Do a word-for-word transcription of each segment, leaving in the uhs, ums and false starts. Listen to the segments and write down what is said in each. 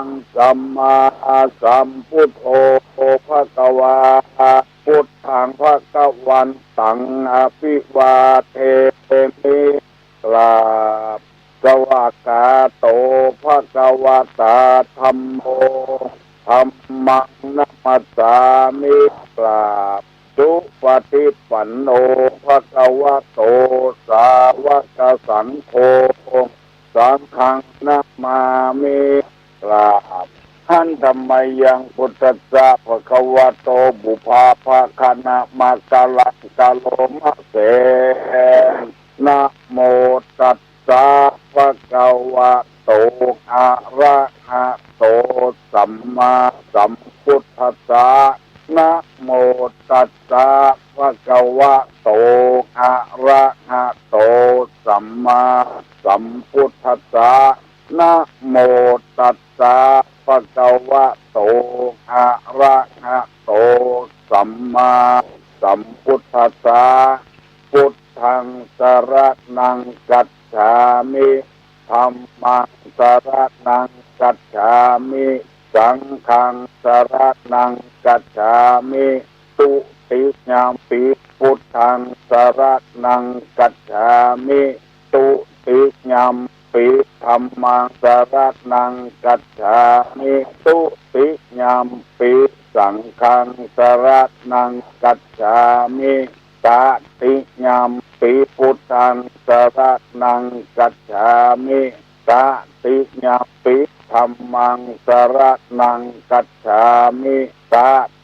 ง สัมมาสัมพุทโธ ภะคะวา พุทธัง ภะคะวันตัง อภิวาเทมิ กราบ สวากขาโต ภะคะวะตา ธัมโม ธัมมัง นะมัสสามิ กราบ สุปฏิปันโน ภะคะวะโต สาวกสังโฆ สังฆัง นะมามิ กราบ หันธะมะยัง พุทธัสสะ ภะคะวะโต ปุพพะภะคะนะมะกะลัง กะโรมะเส นะโมตัสสะ ภะคะวะโต อะระหะโต สัมมาสัมพุทธัสสะ นะโมตัสสะ ภะคะวะโต อะระหะโต สัมมาสัมพุทธัสสะ นะโมตัสสะ ภะคะวะโต อะระหะโต สัมมาสัมพุทธัสสะ พุทธัง สะระณัง คัจฉามิ ธัมมัง สะระณัง คัจฉามิ สังฆัง สะระณัง คัจฉามิ ตุติยัมปิ พุทธัง สะระณัง คัจฉามิ ตุติยัมปิ ธัมมัง สะระณัง คัจฉามิ ตุติยัมปิ สังฆัง สะระณัง คัจฉามิ ตติยัมปิ พุทธัง สะระณัง คัจฉามิ ตติยัมปิ ธัมมัง สะระณัง คัจฉามิ ต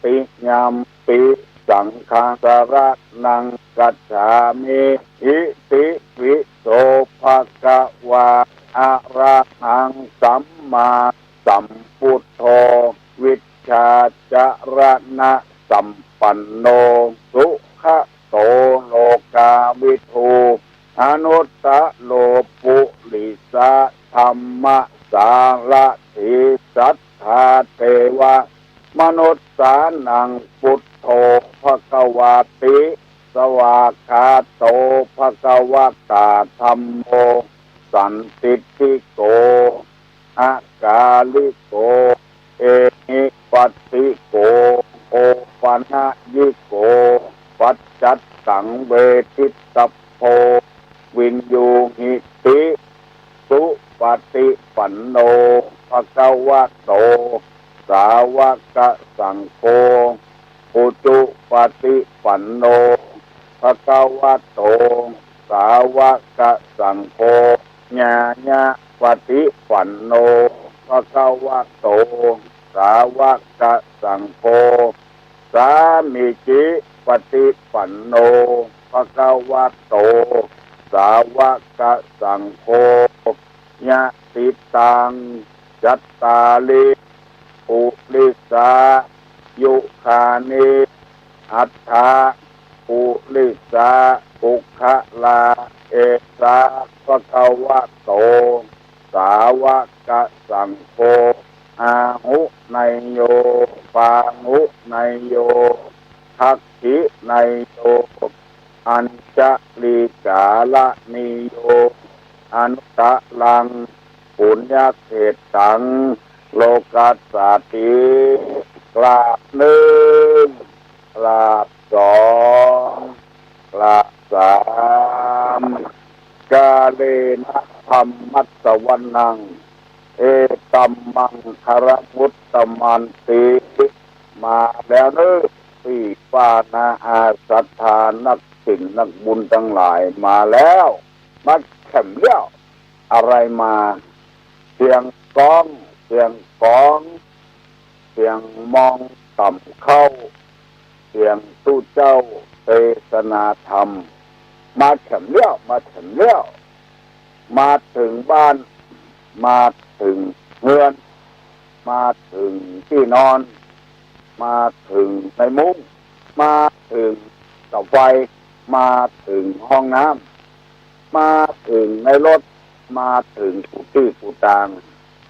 ติยัมปิ สังฆัง สะระณัง คัจฉามิ อิติปิโส ภะคะวา อะระหัง สัมมาสัมพุทโธ วิชชาจะระณะสัมปันโน สุขะโต โลกาวิทู อนุตตะโร ปุริสะธัมมะสารถี สัทธาเทวะมนุสสานัง พุทโธ ภะคะวาติ สวากขาโต ภะคะวะตา ธัมโม สันทิฏฐิโก อะกาลิโก เอหิปัสสิโก โอปะนะยิโก ปัจจัตตัง เวทิตตัพโพ วินยูหิติ สุปฏิปันโน ภะคะวะโต สาวกสังโฆ อุจุปฏิปันโน ภะคะวะโต สาวกสังโฆ ญาณปฏิปันโน ภะคะวะโต สาวกสังโฆ สามีจิปฏิปันโน ภะคะวะโต สาวกสังโฆ ยะติตัง จัตตาริ ปุริสายุคานิ อัตถะ ปุริสาปุคคลา เอสา ภะคะวะโต สาวกสังโฆ อาหุเนยโย ปาหุเนยโย ทักขิเนยโย อัญชลีกาละนีโย อนุตตะรัง ปุญญเขตตัง โลกัสสาติ กราบนึ่ง กราบสอง กราบสาม กาเลนะธัมมัสสวนัง เอตัมมังคะละมุตตมันติ มาแล้วเนอะ ปี้ป้าน้าอาศรัทธานักศีลนักบุญตังหลาย มาแล้ว มาแถมแล้ว อะไรมา เสียงก้อง เสียงกอง เสียงมองต่ำเข้า เสียงตุ๊เจ้าเตสนาธรรม มาแถมแล้ว มาแถมแล้ว มาเถิงบ้าน มาเถิงเฮือน มาเถิงตี้นอน มาเถิงในมุ้ง มาเถิงเสาไฟ มาเถิงห้องน้ำ มาเถิงในรถ มาเถิงกู้ตี้กู้ตาง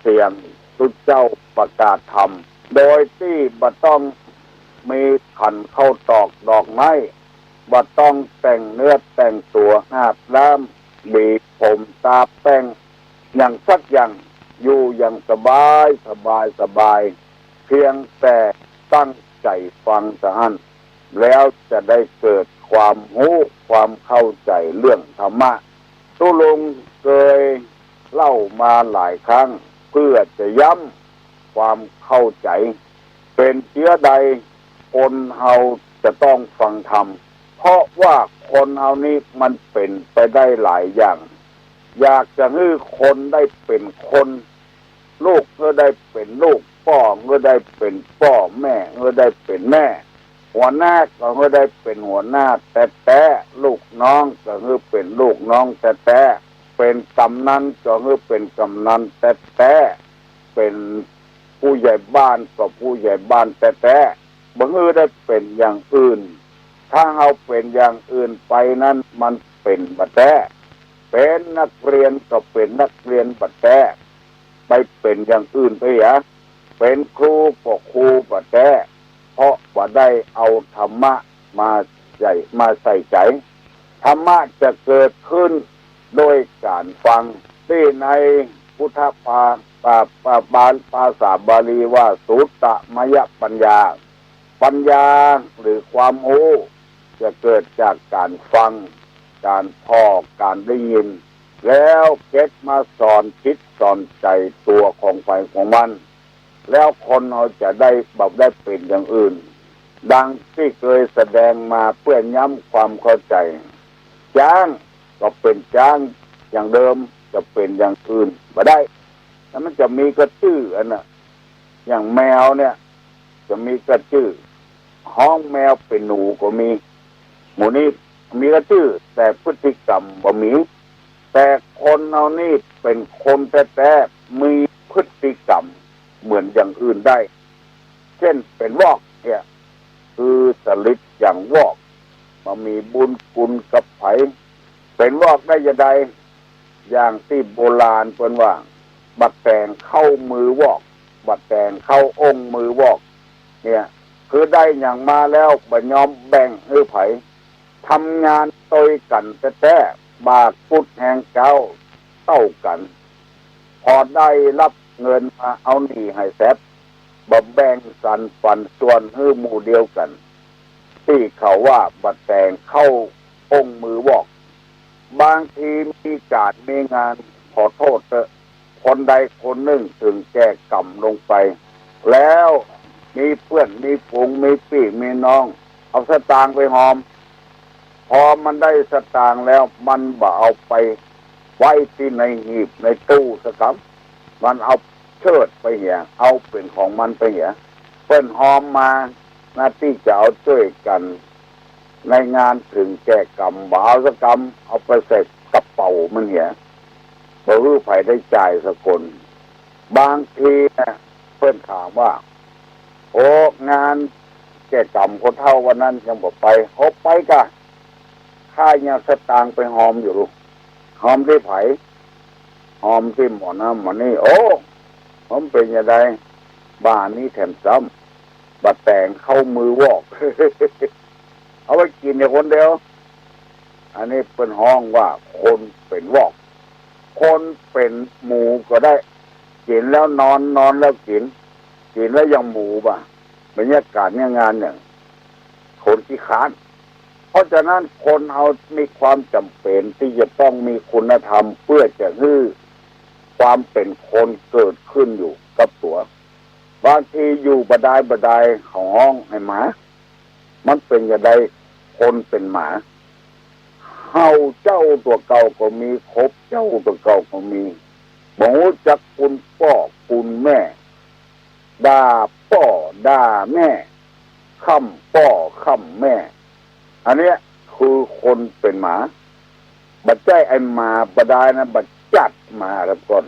เสียงตุ๊เจ้าประกาศธรรม โดยตี้บ่ต้องมีขันข้าวตอกดอกไม้ บ่ต้องแต่งเนื้อแต่งตั๋วอาบน้ำ หวีผมตาแป้ง หยังสักอย่าง อยู่อย่างสบายสบายสบาย เพียงแต่ตั้งใจ๋ฟังเต้าอั้น แล้วจะได้เกิดความฮู้ความเข้าใจ๋เรื่องธรรมะ ตุ๊ลุงเกยเล่ามาหลายครั้ง เพื่อจะย้ำความเข้าใจ๋ เป๋นเจื้อใดคนเฮาจะต้องฟังธรรม เพราะว่าคนเฮานี้มันเป๋นไปได้หลายอย่าง อยากจะหื้อคนได้เป๋นคน ลูกก็ได้เป๋นลูก ป้อก็ได้เป๋นป้อ แม่ก็ได้เป๋นแม่ หัวหน้าก็ได้เป๋นหัวหน้าแต๊ๆ ลูกน้องก็หื้อเป๋นลูกน้องแต๊ๆ เป๋นกำนันก็หื้อเป๋นกำนันแต๊ๆ เป๋นผู้ใหญ่บ้านก็ผู้ใหญ่บ้านแต๊ๆ บ่หื้อได้เป๋นอย่างอื่น ถ้าเฮาเป๋นอย่างอื่นไปนั้นมันเป๋นบ่แต๊ เป๋นนักเรียนก็เป๋นนักเรียนบ่แต๊ ไปเป๋นอย่างอื่นไปเหีย เป๋นครูก็ครูบ่แต๊ เพราะบ่ได้เอาธรรมะมาใส่ มาใส่ใจ๋ ธรรมะจะเกิดขึ้นโดยก๋านฟัง ตี้ในพุทธภา ภา ภา ภาษาบาลีว่าสุตตมยปัญญา ปัญญาหรือความฮู้จะเกิดจากก๋านฟัง ก๋านผ่อ ก๋านได้ยิน แล้วเก็บมาสอนจิตสอนใจ๋ตั๋วของใผของมัน แล้วคนเฮาจะได้บ่ได้เป๋นอย่างอื่น ดังตี้เกยแสดงมาเปื้อย้ำความเข้าใจ๋ จ๊างก็เป๋นจ๊างอย่างเดิม จะเป๋นอย่างอื่นบ่ได้ แล้วมันจะมีก็จื้ออันน่ะ อย่างแมวเนี่ย จะมีก็จื้อ ฮ้องแมวเป๋นหนูก็มี หมู่นี้มีก็จื้อ แต่พฤติกรรมบ่มี แต่คนเฮานี้เป๋นคนแต๊ๆ มีพฤติกรรมเหมือนอย่างอื่นได้ เจ้นเป๋นวอกเนี่ย คือสลิดอย่างวอก บ่มีบุญคุณกับใผ เป๋นวอกได้จะใด อย่างตี้โบราณเปิ้นว่า บ่แต๋งเข้ามือวอก บ่แต๋งเข้าองค์มือวอก เนี่ย คือได้หยังมาแล้วบ่ยอมแบ่งหื้อใผ ทำงานตวยกั๋นแต๊ๆ บ่ากุดแฮงก๊าวเต้ากั๋น พอได้ฮับเงินมาเอาหนี้หื้อแซด บ่แบ่งสรรปันส่วนหื้อหมู่เดียวกั๋น ตี้เขาว่าบ่แต๋งเข้าองค์มือวอก บางทีมีก๋านมีงาน ขอโต้ษเต๊อะ คนใดคนนึ่งเถิงแก่กรรมลงไป แล้วมีเปื้อนมีฝูง มีปี้มีน้อง เอาสตางค์ไปฮอม พอมันได้สตางค์แล้ว มันบ่เอาไปไว้ตี้ในหีบในตู้สักกำ มันเอาเชิดไปเหีย เอาเป๋นของมันไปเหีย เปิ้นฮอมมา หน้าตี้จะเอาจ้วยกั๋น ในงานเถิงแก่กรรม บ่เอาสักกำ เอาไปใส่กระเป๋ามันเหีย บ่หื้อใผได้จ่ายสักคน บางทีนะ เปิ้นถามว่า โอ้ งานแก่กรรมคนเฒ่าวันนั้นยังบ่ไป โอ้ ไปก่ะ ข้ายังสตางค์ไปฮอมอยู่ลูก ฮอมตี้ใผ ฮอมตี้หมอนั้นหมอนี้ โอ้ มันเป๋นจะใด บ่านี้แถมซ้ำ บ่าแต๋งเข้ามือวอก เอาไว้กิ๋นอยู่คนเดียว อันนี้เปิ้นฮ้องว่าคนเป๋นวอก คนเป๋นหมูก็ได้ กิ๋นแล้วนอน นอนแล้วกิ๋น กิ๋นแล้วยังหมูบ่ะ บรรยากาศเนี่ยงานเนี่ย คนขี้คร้าน เพราะฉะนั้นคนเฮามีความจ๋ำเป๋นตี้จะต้องมีคุณธรรม เปื้อจะหื้อความเป๋นคนเกิดขึ้นอยู่กับตั๋ว บางทีอยู่บ่ดายบ่ดายเขาฮ้องไอ้หมา มันเป๋นจะใด คนเป๋นหมา เห่าเจ้าตั๋วเก่าก็มี ขบเจ้าตั๋วเก่าก็มี บ่ฮู้จักคุณป้อคุณแม่ ด่าป้อด่าแม่ ค่ำป้อค่ำแม่ อันเนี้ยคือคนเป๋นหมา บ่ใจ้ไอ้หมาบ่ดายนะ บ่จัดหมาแล้วก่อน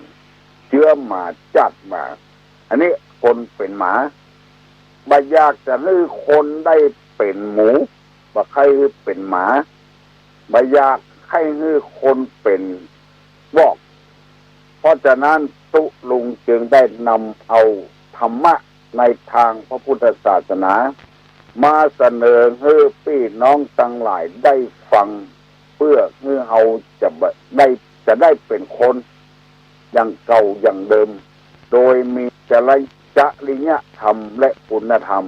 เจื้อหมาจัดหมา อันนี้คนเป๋นหมา บ่อยากจะหื้อคนได้เป๋นหมู บ่ใค่หื้อเป๋นหมา บ่อยากใค่หื้อคนเป๋นวอก เพราะฉะนั้นตุ๊ลุงจึงได้นำเอาธรรมะในตางพระพุทธศาสนา มาเสนอหื้อปี้น้องตังหลายได้ฟัง เปื้อหื้อเฮาจะบ่ได้ จะได้เป๋นคน อย่างเก่าอย่างเดิม โดยมีจริย จริยธรรมและคุณธรรม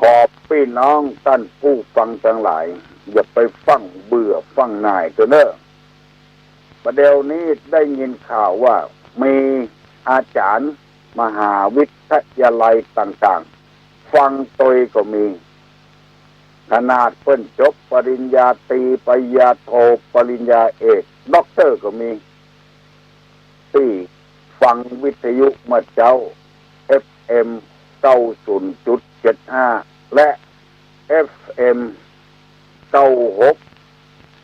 ขอปี้น้องต้านผู้ฟังตังหลาย อย่าไปฟั่งเบื่อฟั่งหน่ายเต๊อะเน่อ บ่าเดี่ยวนี้ได้ยินข่าวว่ามีอาจ๋ารย์มหาวิทยาลัยต่างๆ ฟังตวยก็มี ขนาดเปิ้นจบปริญญาตรี ปริญญาโท ปริญญาเอก ด็อกเตอร์ก็มี ตี้ฟังวิทยุเมื่อเจ๊า เอฟเอ็ม เก้าศูนย์จุดเจ็ดห้า และ เอฟเอ็ม เก้าหก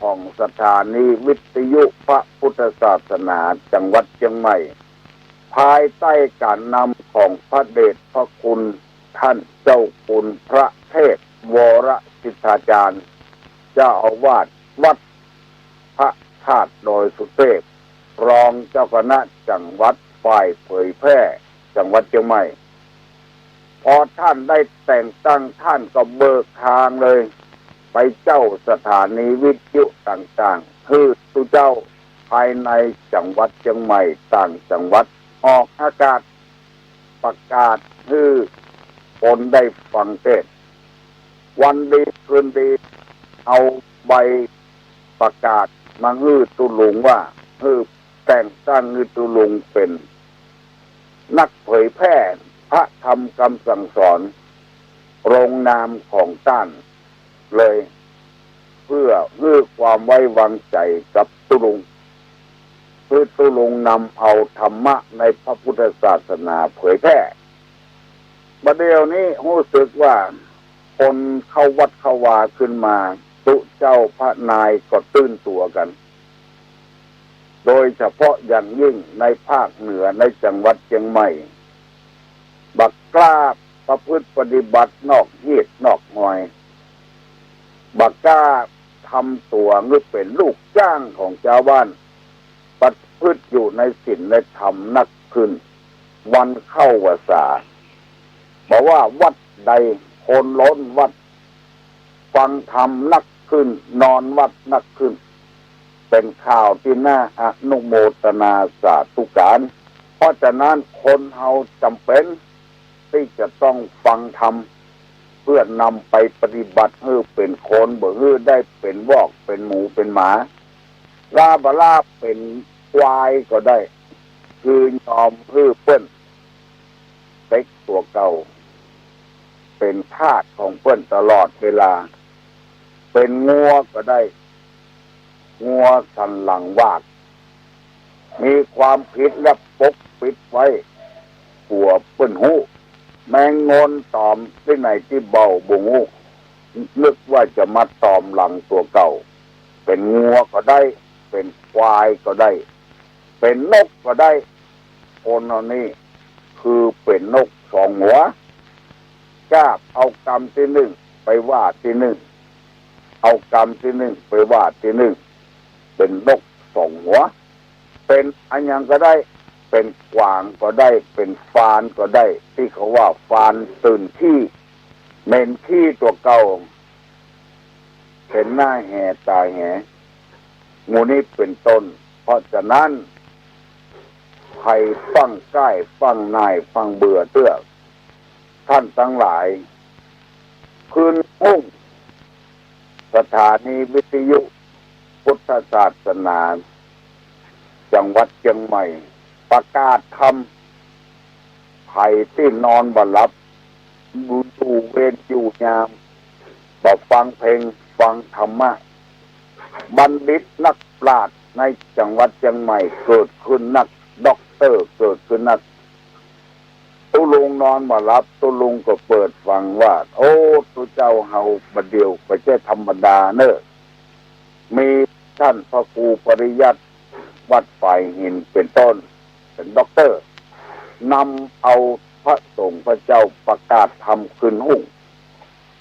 ของสถานีวิทยุพระพุทธศาสนาจังหวัดเจียงใหม่ ภายใต้ก๋านนำของพระเดชพระคุณต้านเจ้าคุณพระเทพวรสิทธาจารย์ เจ้าอาวาสวัดพระธาตุดอยสุเทพ รองเจ้าคณะจังหวัดฝ่ายเผยแพร่จังหวัดเจียงใหม่ พอต้านได้แต่งตั้ง ต้านก็เบิกทางเลย ไปเจ้าสถานีวิทยุต่างๆ หื้อตุ๊เจ้าภายในจังหวัดเจียงใหม่ ต่างจังหวัด ออกอากาศ ประกาศหื้อคนได้ฟังเตศน์ วันดีคืนดี เอาใบประกาศมาหื้อตุ๊ลุงว่า หื้อแต่งตั้งหื้อตุ๊ลุงเป๋นนักเผยแพร่พระธรรมกำสั่งสอน ลงนามของต้านเลย เปื้อหื้อความไว้วางใจ๋กับตุ๊ลุง หื้อตุ๊ลุงนำเอาธรรมะในพระพุทธศาสนาเผยแพร่ บ่าเดี่ยวนี้ฮู้สึกว่าคนเข้าวัดเข้าวาขึ้นมา ตุ๊เจ้าพระนายก็ตื่นตั๋วกั๋น โดยเฉพาะอย่างยิ่งในภาคเหนือ ในจังหวัดเจียงใหม่ บ่กล้าประพฤติปฏิบัตินอกฮีตนอกฮอย บ่กล้าทำตั๋วหื้อเป๋นลูกจ้างของจาวบ้าน ประพฤติอยู่ในศีลในธรรมนักขึ้น วันเข้าพรรษา บ่ว่าวัดใด คนล้นวัด ฟังธรรมนักขึ้น นอนวัดนักขึ้น เป๋นข่าวตี้น่าอนุโมทนาสาธุการ เพราะฉะนั้นคนเฮาจ๋ำเป๋นตี้จะต้องฟังธรรม เปื้อนำไปปฏิบัติหื้อเป๋นคน บ่หื้อได้เป๋นวอก เป๋นหมู เป๋นหมา ลาบ่ลาเป๋นควายก็ได้ คือยอมหื้อเปิ้นเต็กตั๋วเก่า เป๋นทาสของเปิ้นตลอดเวลา เป๋นงัวก็ได้ งัวสันหลังวาก มีความผิดแล้วปกปิดไว้ กั๋วเปิ้นฮู้ แมงงอนตอมตี้ไหนตี้เบ้าบ่ฮู้ นึกว่าจะมาตอมหลังตั๋วเก่า เป๋นงัวก็ได้ เป๋นควายก็ได้ เป๋นนกก็ได้ คนเฮานี้คือเป๋นนกสองหัว กาบเอากำตี้นึ่งไปว่าตี้นึ่ง เอากำตี้นึ่งไปว่าตี้นึ่ง เป๋นนกสองหัว เป๋นอะหยังก็ได้ เป๋นกวางก็ได้ เป๋นฟานก็ได้ ตี้เขาว่าฟานตื่นขี้ เหม็นขี้ตั๋วเก่า เป๋นหน้าแหต๋าแห หมู่นี้เป๋นต้น เพราะฉะนั้น ใผฟั่งใก้ฟั่งหน่ายฟั่งเบื่อเตื้อ ต้านตังหลาย คืนฮุ่ง สถานีวิทยุพุทธศาสนา จังหวัดเจียงใหม่ ประกาศธรรม ใผตี้นอนบ่หลับ อยู่เวรอยู่ยาม บ่ฟังเพลง ฟังธรรมะ บัณฑิตนักปราชญ์ในจังหวัดเจียงใหม่เกิดขึ้นนัก ด็อกเตอร์เกิดขึ้นนัก ตุ๊ลุงนอนบ่หลับ ตุ๊ลุงก็เปิดฟังว่า โอ้ ตุ๊เจ้าเฮาบ่าเดี่ยวก็บ่ใจ้ธรรมดาเน่อ มีต้านพระครูปริยัติวัดฝายหินเป๋นต้น เป๋นด็อกเตอร์ นำเอาพระสงฆ์พระเจ้าประกาศธรรมคืนฮุ่ง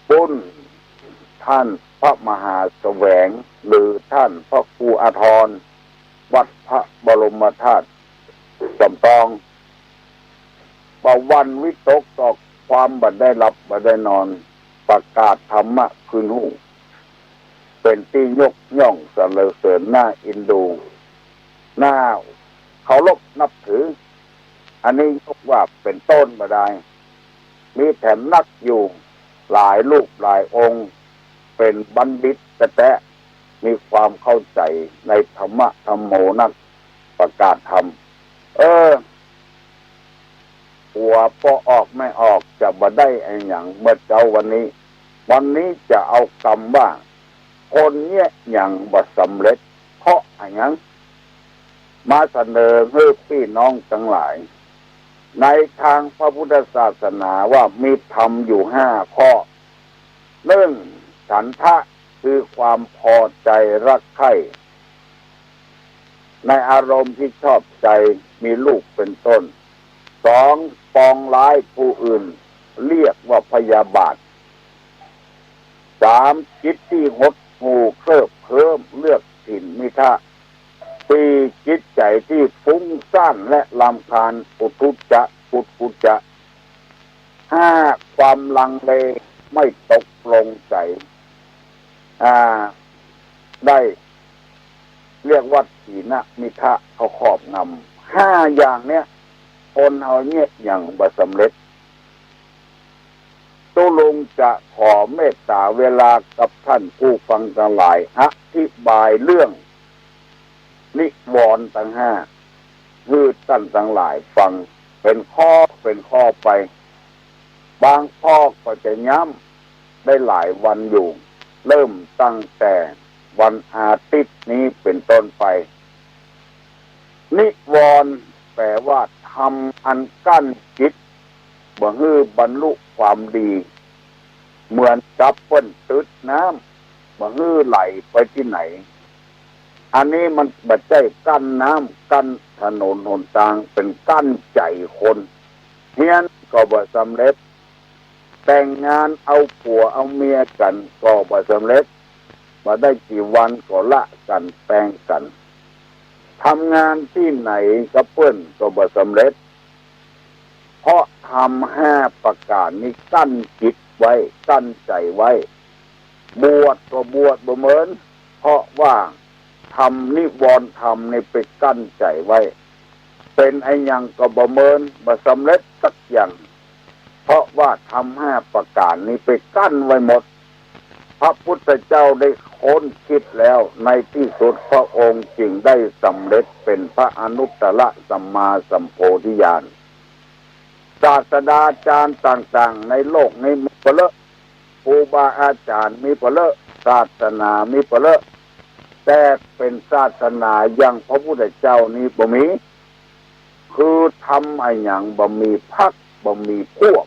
ปุ้นต้านพระมหาแสวง หรือต้านพระครูอาทร วัดพระบรมธาตุจอมตอง บ่หวั่นวิตกต่อความบ่ได้หลับบ่ได้นอน ประกาศธรรมะคืนฮุ่ง เป๋นตี้ยกย่องสรรเสริญน่าเอ็นดู น่า เคารพนับถือ อันนี้ยกว่าเป๋นต้นบ่ได้ มีแถมนักอยู่หลายรูปหลายองค์ เป๋นบัณฑิตแต๊ๆ มีความเข้าใจ๋ในธรรมะธัมโมนัก ประกาศธรรม เออ หัวปอออกไม่ออกจะบ่ได้อะหยังเมื่อเจ๊าวันนี้ วันนี้จะเอากำว่า คนเยียะหยังบ่สำเร็จ เพราะอะหยัง มาเสนอหื้อปี้น้องตังหลาย ในตางพระพุทธศาสนาว่ามีธรรมอยู่ห้าข้อ นึ่ง ฉันทะ คือความพอใจ๋รักใคร่ ในอารมณ์ตี้ชอบใจ๋ มีลูกเป๋นต้น สอง ปองร้ายผู้อื่น เรียกว่าพยาบาท สาม จิตตี้หดหู่เคลิบเคลิ้ม เรียกถินมิทะ สี่ จิตใจ๋ตี้ฟุ้งซ่านและรำคาญ อุทธัจจะ กุกุจจะ ห้า ความลังเล ไม่ตกลงใจ๋ อ่า ได้ เรียกว่าถีนมิทะเขาครอบงำ ห้าอย่างเนี้ย คนเฮาเยียะหยังบ่สำเร็จ ตุ๊ลุงจะขอเมตตาเวลากับต้านผู้ฟังตังหลาย อธิบายเรื่องนิวรณ์ตังห้า หื้อต้านตังหลายฟังเป๋นข้อเป๋นข้อไป บางข้อก็จะย้ำได้หลายวันอยู่ เริ่มตั้งแต่วันอาทิตย์นี้เป๋นต้นไป นิวรณ์แป๋ว่าธรรมอันกั้นจิต บ่หื้อบรรลุความดี เหมือนกับเปิ้นตึดน้ำ บ่หื้อไหลไปตี้ไหน อันนี้มันบ่ใจ้กั้นน้ำ กั้นถนนหนตาง เป๋นกั้นใจ๋คน เฮียนก็บ่สำเร็จ แต่งงานเอาผัวเอาเมียกั๋นก็บ่สำเร็จ บ่ได้กี่วันก็ละกั๋นแปลงกั๋น ทำงานตี้ไหนกับเปิ้นก็บ่สำเร็จ เพราะธรรมห้าประก๋านนี้กั้นจิตไว้ กั้นใจ๋ไว้ บวชก็บวชบ่เหมิน เพราะว่าธรรมนิวรณ์ธรรมนี่ไปกั้นใจ๋ไว้ เป๋นอะหยังก็บ่เหมิน บ่สำเร็จสักอย่าง เพราะว่าธรรมห้าประก๋านนี้ไปกั้นไว้หมด พระพุทธเจ้าได้ค้นคิดแล้ว ในตี้สุดพระองค์จึงได้สำเร็จเป๋นพระอนุตตรสัมมาสัมโพธิญาณ ศาสดาจารย์ต่างๆ ในโลกนี้มีบ่เลอะ ครูบาอาจ๋ารย์มีบ่เลอะ ศาสนามีบ่เลอะ แต่เป๋นศาสนาอย่างพระพุทธเจ้านี้บ่มี คือธรรมอะหยังบ่มีพรรค บ่มีพวก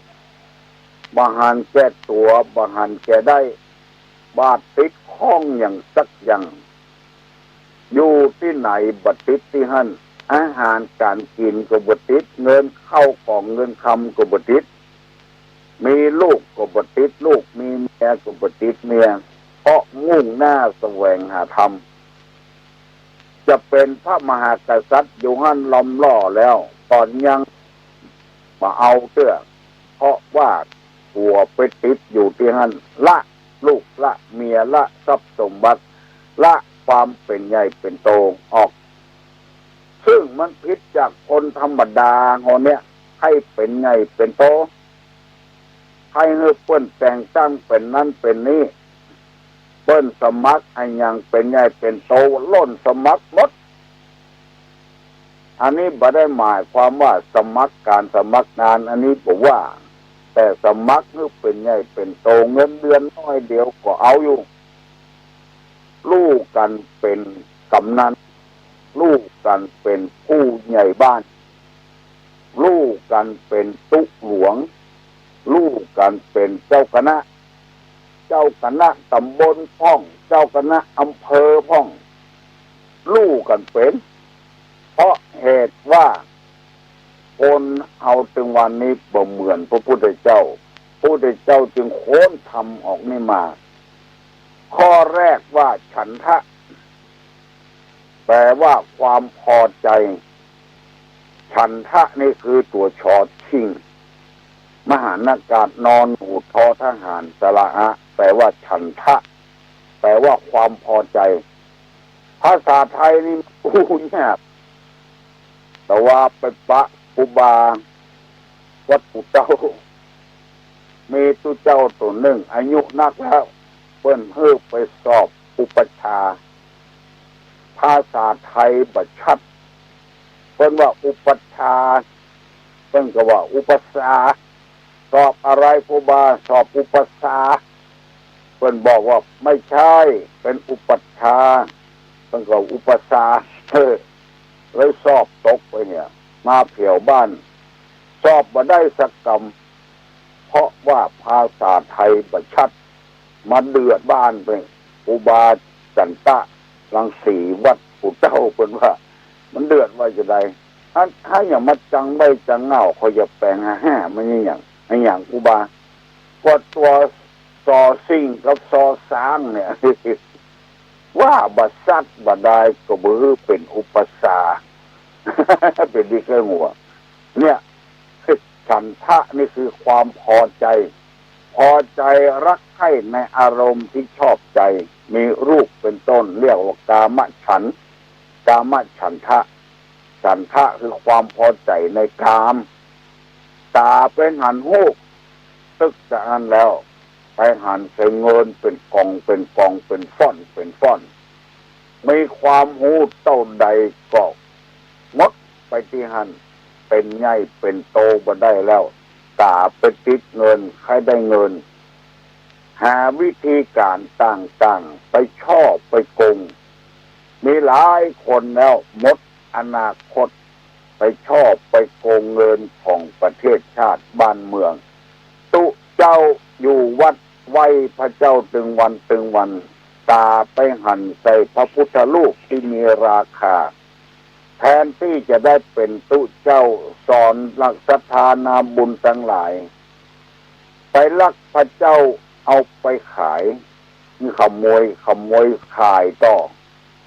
บ่หันแก่ตั๋ว บ่หันแก่ได้ บ่ติดข้องอย่างสักอย่าง อยู่ตี้ไหนบ่ติดตี้หั้น อาหารก๋านกิ๋นก็บ่ติด เงินเข้าของเงินคำก็บ่ติด มีลูกก็บ่ติดลูก มีเมียก็บ่ติดเมีย เพราะมุ่งหน้าแสวงหาธรรม จะเป๋นพระมหากษัตริย์อยู่หั้นล้อมล่อแล้ว ต๋อนยังบ่เอาเตื้อ เพราะว่าตั๋วไปติดอยู่ตี้หั้น ละลูกละเมีย ละทรัพย์สมบัติ ละความเป๋นใหญ่เป๋นโตออก ซึ่งมันผิดจากคนธรรมดาเฮาเนี่ย ใค่เป๋นใหญ่เป๋นโต ใค่หื้อเปิ้นแต่งตั้งเป๋นนั้นเป๋นนี้ เปิ้นสมัครอะหยังเป๋นใหญ่เป๋นโต ล่นสมัครหมด อันนี้บ่ได้หมายความว่าสมัครก๋านสมัครงาน อันนี้บ่ว่า แต่สมัครหื้อเป๋นใหญ่เป๋นโต เงินเดือนน้อยเดียวก็เอาอยู่ ลู่กั๋นเป๋นกำนัน ลู่กั๋นเป๋นผู้ใหญ่บ้าน ลู่กั๋นเป๋นตุ๊หลวง ลู่กั๋นเป๋นเจ้าคณะ เจ้าคณะต๋ำบลพ่อง เจ้าคณะอำเภอพ่อง ลู่กั๋นเป๋น เพราะเหตุว่า คนเฮาตึงวันนี้บ่เหมือนพระพุทธเจ้า พระพุทธเจ้าจึงค้นธรรมออกนี้มา ข้อแรกว่าฉันทะ แป๋ว่าความพอใจ๋ ฉันทะนี่คือตั๋วชอชิง มหานากาศ นอหนู ทอทหาร สระอะ แป๋ว่าฉันทะ แป๋ว่าความพอใจ๋ ภาษาไทยนี่อู้ยาก แต่ว่าไปปะครูบาวัดปู่เต้า มีตุ๊เจ้าตั๋วนึ่งอายุนักแล้ว เปิ้นหื้อไปสอบอุปัชฌาย์ ภาษาไทยบ่ชัด เปิ้นว่าอุปัชฌาย์ เปิ้นก็ว่าอุปัสสา สอบอะไรครูบา สอบอุปัสสา เปิ้นบอกว่าไม่ใช่ เป๋นอุปัชฌาย์ เปิ้นก็อุปัสสา เออ เลยสอบตกไปเนี่ย มาแผวบ้าน สอบบ่ได้สักกำ เพราะว่าภาษาไทยบ่ชัด มาเดือดบ้านไป ครูบาจันตะรังสีวัดปู่เต้า เปิ้นว่า มันเดือดว่าจะใด อัน ถ้าอย่างมาจังใบ้จังเหง้า เขาจะแป๋งหาห้า มันอย่าง อะหยังครูบา ก็ตั๋ว ซอสิ่งกับซอสร้างเนี่ย ว่าบ่ซัดบ่ได้ก็บ่หื้อเป๋นอุปัสสา เป๋นดีเกอหัว เนี่ย ฉันทะนี่คือความพอใจ พอใจรักใคร่ในอารมณ์ที่ชอบใจ มีรูปเป็นต้น เรียกว่ากามฉันท์ กามฉันทะ ฉันทะคือความพอใจในกาม ต๋าไปหันฮูป ตึกจากนั้นแล้ว ไปหันใส่เงินเป๋นกองเป๋นกอง เป๋นฟ้อนเป๋นฟ้อน มีความฮู้เต้าใดก็หมดไปตี้หั้น เป๋นใหญ่เป๋นโตบ่ได้แล้ว ต๋าไปติดเงิน ใค่ได้เงิน หาวิธีก๋านต่างๆ ไปฉ้อไปโกง มีหลายคนแล้วหมดอนาคต ไปฉ้อไปโกงเงินของประเทศชาติบ้านเมือง ตุ๊เจ้าอยู่วัดไหว้พระเจ้าตึงวันตึงวัน ต๋าไปหันใส่พระพุทธรูปตี้มีราคา แทนตี้จะได้เป๋นตุ๊เจ้าสอนนักศรัทธานาบุญตังหลาย ไปลักพระเจ้าเอาไปขาย นี่ขโมย ขโมยขายต่อ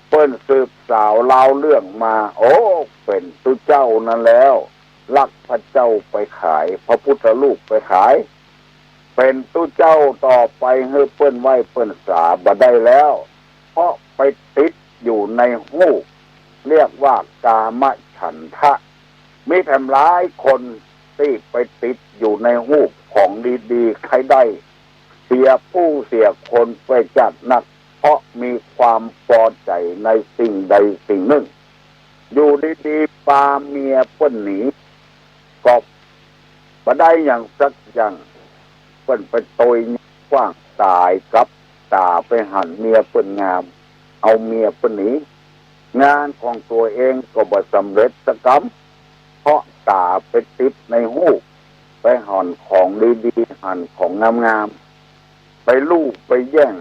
เปิ้นสืบสาวราวเรื่องมา โอ้ เป๋นตุ๊เจ้านั้นแล้ว ลักพระเจ้าไปขาย พระพุทธรูปไปขาย เป๋นตุ๊เจ้าต่อไป หื้อเปิ้นไหว้เปิ้นสาบ่ได้แล้ว เพราะไปติดอยู่ในฮูป เรียกว่ากามฉันทะ มีแถมหลายคนตี้ไปติดอยู่ในฮูปของดีๆ ใค่ได้ เสียผู้เสียคนไปจัดนัก เพราะมีความปอใจ๋ในสิ่งใดสิ่งนึ่ง อยู่ดีๆ ปาเมียเปิ้นหนี ก็บ่ได้หยังสักอย่าง เปิ้นไปตวยขว้างต๋ายกับ ต๋าไปหันเมียเปิ้นงาม เอาเมียเปิ้นหนี งานของตั๋วเองก็บ่สำเร็จสักกำ เพราะต๋าไปติดในฮูป ไปหันของดีๆ หันของงามๆ ไปลู่ไปแย่ง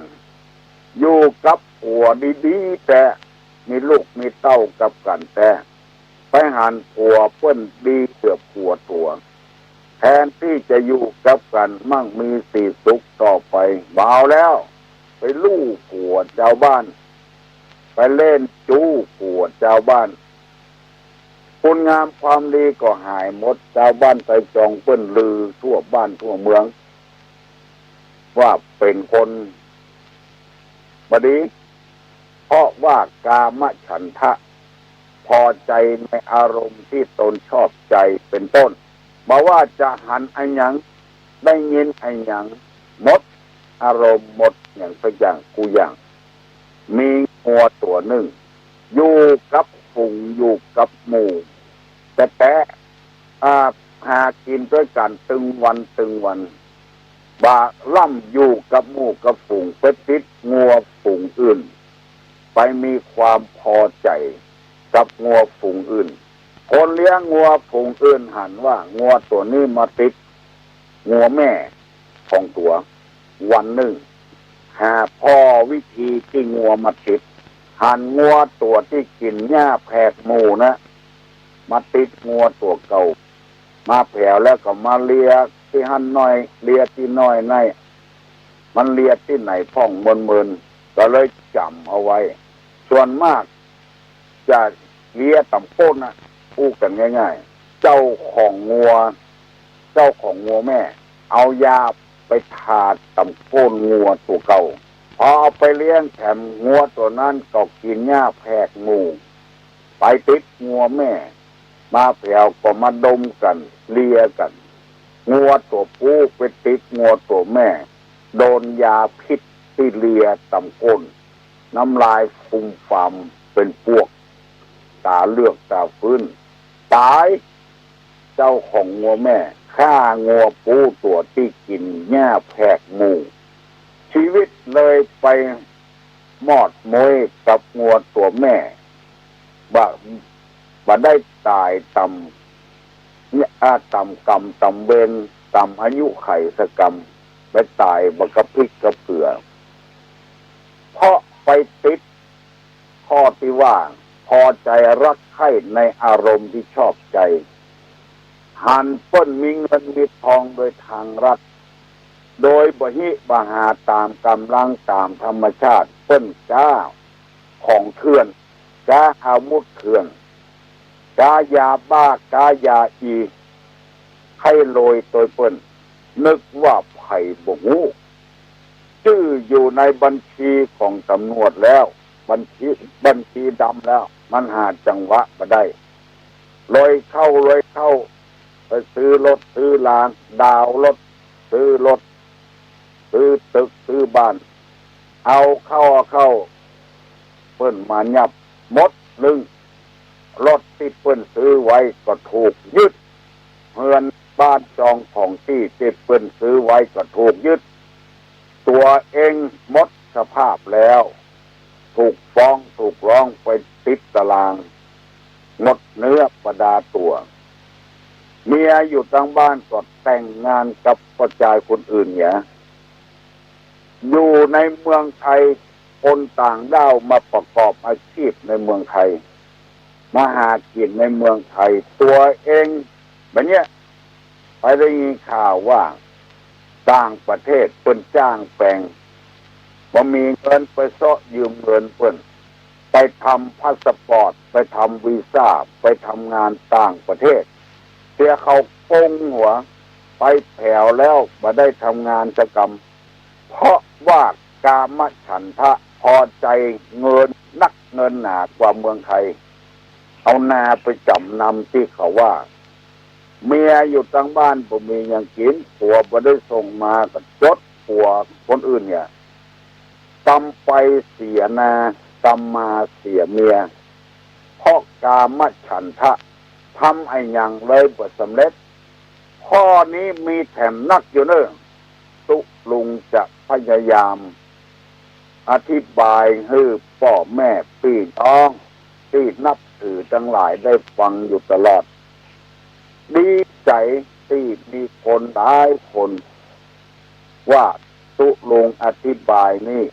อยู่กับผัวดีๆ แต๊ มีลูกมีเต้ากับกั๋นแต๊ ไปหันผัวเปิ้นดีเสียผัวตั๋ว แทนตี้จะอยู่กับกั๋นมั่งมีสีสุขต่อไป บ่เอาแล้ว ไปลู่ผัวจาวบ้าน ไปเล่นจู๊ผัวจาวบ้าน คุณงามความดีก็หายหมด จาวบ้านไตรจองเปิ้นลือทั่วบ้านทั่วเมือง ว่าเป๋นคนบ่ดี เพราะว่ากามฉันทะ พอใจ๋ในอารมณ์ตี้ตนชอบใจ๋เป๋นต้น บ่ว่าจะหันอะหยัง ได้ยินอะหยัง หมดอารมณ์ หมดหยังสักอย่างกู้อย่าง มีงัวตั๋วนึ่ง อยู่กับฝูง อยู่กับหมู่ แต๊ๆ อ่า หากิ๋นตวยกั๋นตึงวันตึงวัน บ่าล่ำอยู่กับหมู่กับฝูง ไปติดงัวฝูงอื่น ไปมีความปอใจ๋กับงัวฝูงอื่น คนเลี้ยงงัวฝูงอื่นหันว่างัวตั๋วนี้มาติดงัวแม่ของตั๋ว วันนึ่ง หาผ่อวิธีตี้งัวมาติด หันงัวตั๋วตี้กิ๋นหญ้าแผกหมู่นะ มาติดงัวตั๋วเก่า มาแผวแล้วก็มาเลียตี้หั้นหน้อย เลียตี้น้อยใน มันเลียตี้ไหนพ่องเมินๆ ก็เลยจ๋ำเอาไว้ ส่วนมากจะเลียต่ำก้นนะ อู้กั๋นง่ายๆ เจ้าของงัว เจ้าของงัวแม่ เอายาไปทาต่ำก้นงัวตั๋วเก่า พอเอาไปเลี้ยงแถมงัวตั๋วนั้นก็กิ๋นหญ้าแผกหมู่ ไปติดงัวแม่ มาแผวก็มาดมกั๋น เลียกั๋น งัวตั๋วปูไปติดงัวตั๋วแม่ โดนยาพิษตี้เลียต๋ามก้น น้ำลายฟูมฟามเป๋นปวก ต๋าเหลือกต๋าฟื้น ต๋าย เจ้าของงัวแม่ฆ่างัวปูตั๋วตี้กิ๋นหญ้าแผกหมู่ ชีวิตเลยไปมอดม้วยกับงัวตั๋วแม่ บ่ บ่ได้ต๋ายต๋าม เนี่ย อ่า ต๋ามก๋รรมต๋ามเวรต๋ามอายุขัยสักกำ ไปต๋ายบ่กระพริบกระเผือ เพราะไปติดข้อตี้ว่า พอใจ๋รักใคร่ในอารมณ์ตี้ชอบใจ๋ หันเปิ้นมีเงินมีทองโดยตางลัด โดยบ่หิบ่หาต๋ามก๋ำลังต๋ามธรรมชาติ เปิ้นก๊าของเถื่อน ก๊าอาวุธเถื่อน ก๊ายาบ้า ก๊ายาอี ใค่โลยโตยเปิ้น นึกว่าใผบ่ฮู้ จื้ออยู่ในบัญชีของต๋ำรวจแล้ว บัญชี บัญชีดำแล้ว มันหาจังหวะบ่ได้ โลยเข้า โลยเข้า ไปซื้อรถซื้อลา ดาวน์รถ ซื้อรถ ซื้อตึก ซื้อบ้าน เอาเข้า เอาเข้า เปิ้นมายับหมดนึ่ง รถตี้เปิ้นซื้อไว้ก็ถูกยึด เฮือนบ้านจองของตี้ตี้เปิ้นซื้อไว้ก็ถูกยึด ตั๋วเองหมดสภาพแล้ว ถูกฟ้องถูกร้องไปติดต๋าราง หมดเนื้อประดาตั๋ว เมียอยู่ตางบ้านก็แต่งงานกับป้อจายคนอื่นเหีย อยู่ในเมืองไทย คนต่างด้าวมาประกอบอาชีพในเมืองไทย มาหากิ๋นในเมืองไทย ตั๋วเอง บ่าเนี้ย ไปได้ยินข่าวว่า ต่างประเทศเปิ้นจ้างแปง บ่มีเงินไปเซาะยืมเงินเปิ้น ไปทำพาสปอร์ต ไปทำวีซ่า ไปทำงานต่างประเทศ เสียเขาโกงหัว ไปแผวแล้วบ่ได้ทำงานสักกำ เพราะว่ากามฉันทะ พอใจ๋เงินนักเงินหนากว่าเมืองไทย เอานาไปจ๋ำนำตี้เขาว่า เมียอยู่ตางบ้านบ่มีหยังกิ๋น ผัวบ่ได้ส่งมาก็จด ผัวคนอื่นเนี่ย ตำไปเสียนา ตำมาเสียเมีย เพราะกามฉันทะ ทำอะหยังเลยบ่สำเร็จ ข้อนี้มีแถมนักอยู่เน่อ ตุ๊ลุงจะพยายามอธิบายหื้อป้อแม่ปี้น้องตี้นับถือตังหลายได้ฟังอยู่ตลอด ดีใจ๋ตี้มีคนหลายคน ว่าตุ๊ลุงอธิบายนี่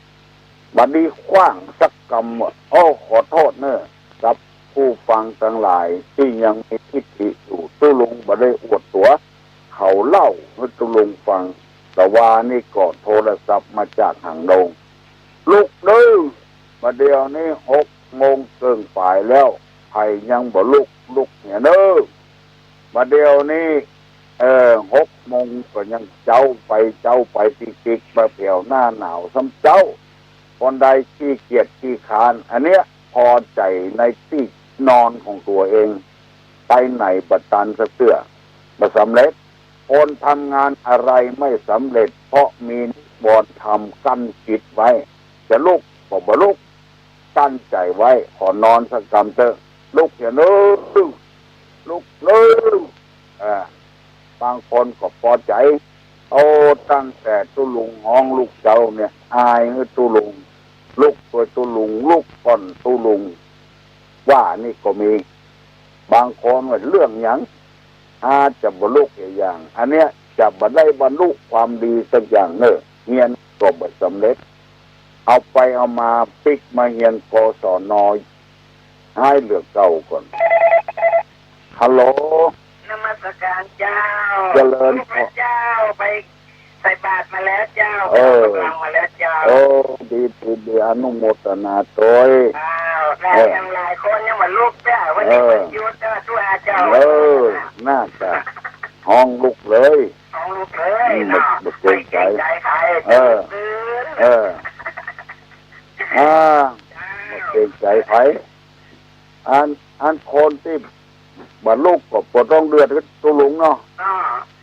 บ่ดีขว้างสักกำ โอ้ ขอโต้ษเน่อ กับผู้ฟังตังหลายตี้ยังมีทิฐิอยู่ ตุ๊ลุงบ่ได้อวดตั๋ว เขาเล่าหื้อตุ๊ลุงฟัง ตะวานี้ก็โทรศัพท์มาจากหางดง ลุกเน่อ บ่าเดี่ยวนี้หกโมงเกิ่งป๋ายแล้ว ใผยังบ่ลุก ลุกเหียเน่อ บ่าเดี่ยวนี้ เออ หกโมงก็ยังเจ๊าไปเจ๊าไป ติ๊กๆ มาแผวหน้าหนาวซ้ำเจ๊า คนใดขี้เกียจขี้คร้าน อันเนี้ย พอใจ๋ในตี้นอนของตั๋วเอง ไปไหนบ่ตันสักเตื้อ บ่สำเร็จ คนทำงานอะไรไม่สำเร็จ เพราะมีนิวรณ์ธรรมกั้นจิตไว้ จะลุกก็บ่ลุก กั้นใจ๋ไว้ ขอนอนสักกำเต๊อะ ลุกเหียเน่อ ลุกเน่อ อ่า บางคนก็ปอใจ๋ โอ้ ตั้งแต่ตุ๊ลุงฮ้องลุกเจ๊าเนี่ย อายหื้อตุ๊ลุง ลุกเต๊อะตุ๊ลุง ลุกก่อนตุ๊ลุง ว่านี่ก็มี บางคนว่าเรื่องหยัง อาจจะบ่ลุกเหียอย่าง อันเนี้ยจะบ่ได้บรรลุความดีสักอย่างเน่อ เฮียนก็บ่สำเร็จ เอาไปเอามาปิ๊กมาเฮียน กศน ฮ้ายเหลือเก่าก่อน ฮัลโหล นมัสการเจ้า เจริญพร ลูกพระเจ้าไปใส่บาตรมาแล้วเจ้า เออ ไปออกกำลังมาแล้วเจ้า โอ้ ดี ดี ดี อนุโมทนาตวย เจ้า เออ ยังหลายคนยังบ่ลุกเจ้า วันนี้ เออ วันหยุดเจ้า ทั่วเจ้า เออ น่าจะฮ้องลุกเลย ฮ้องลุกเลย อืม เนาะ บ่ บ่เกรงใจ๋ ไม่เกรงใจ๋ใคร เออ ตื่น เออ เจ้า บ่เกรงใจ๋ใผ อัน อันคนตี้ บ่าลุกก็ปวดต๊องเดือด ตุ๊ลุงเนาะ อ่า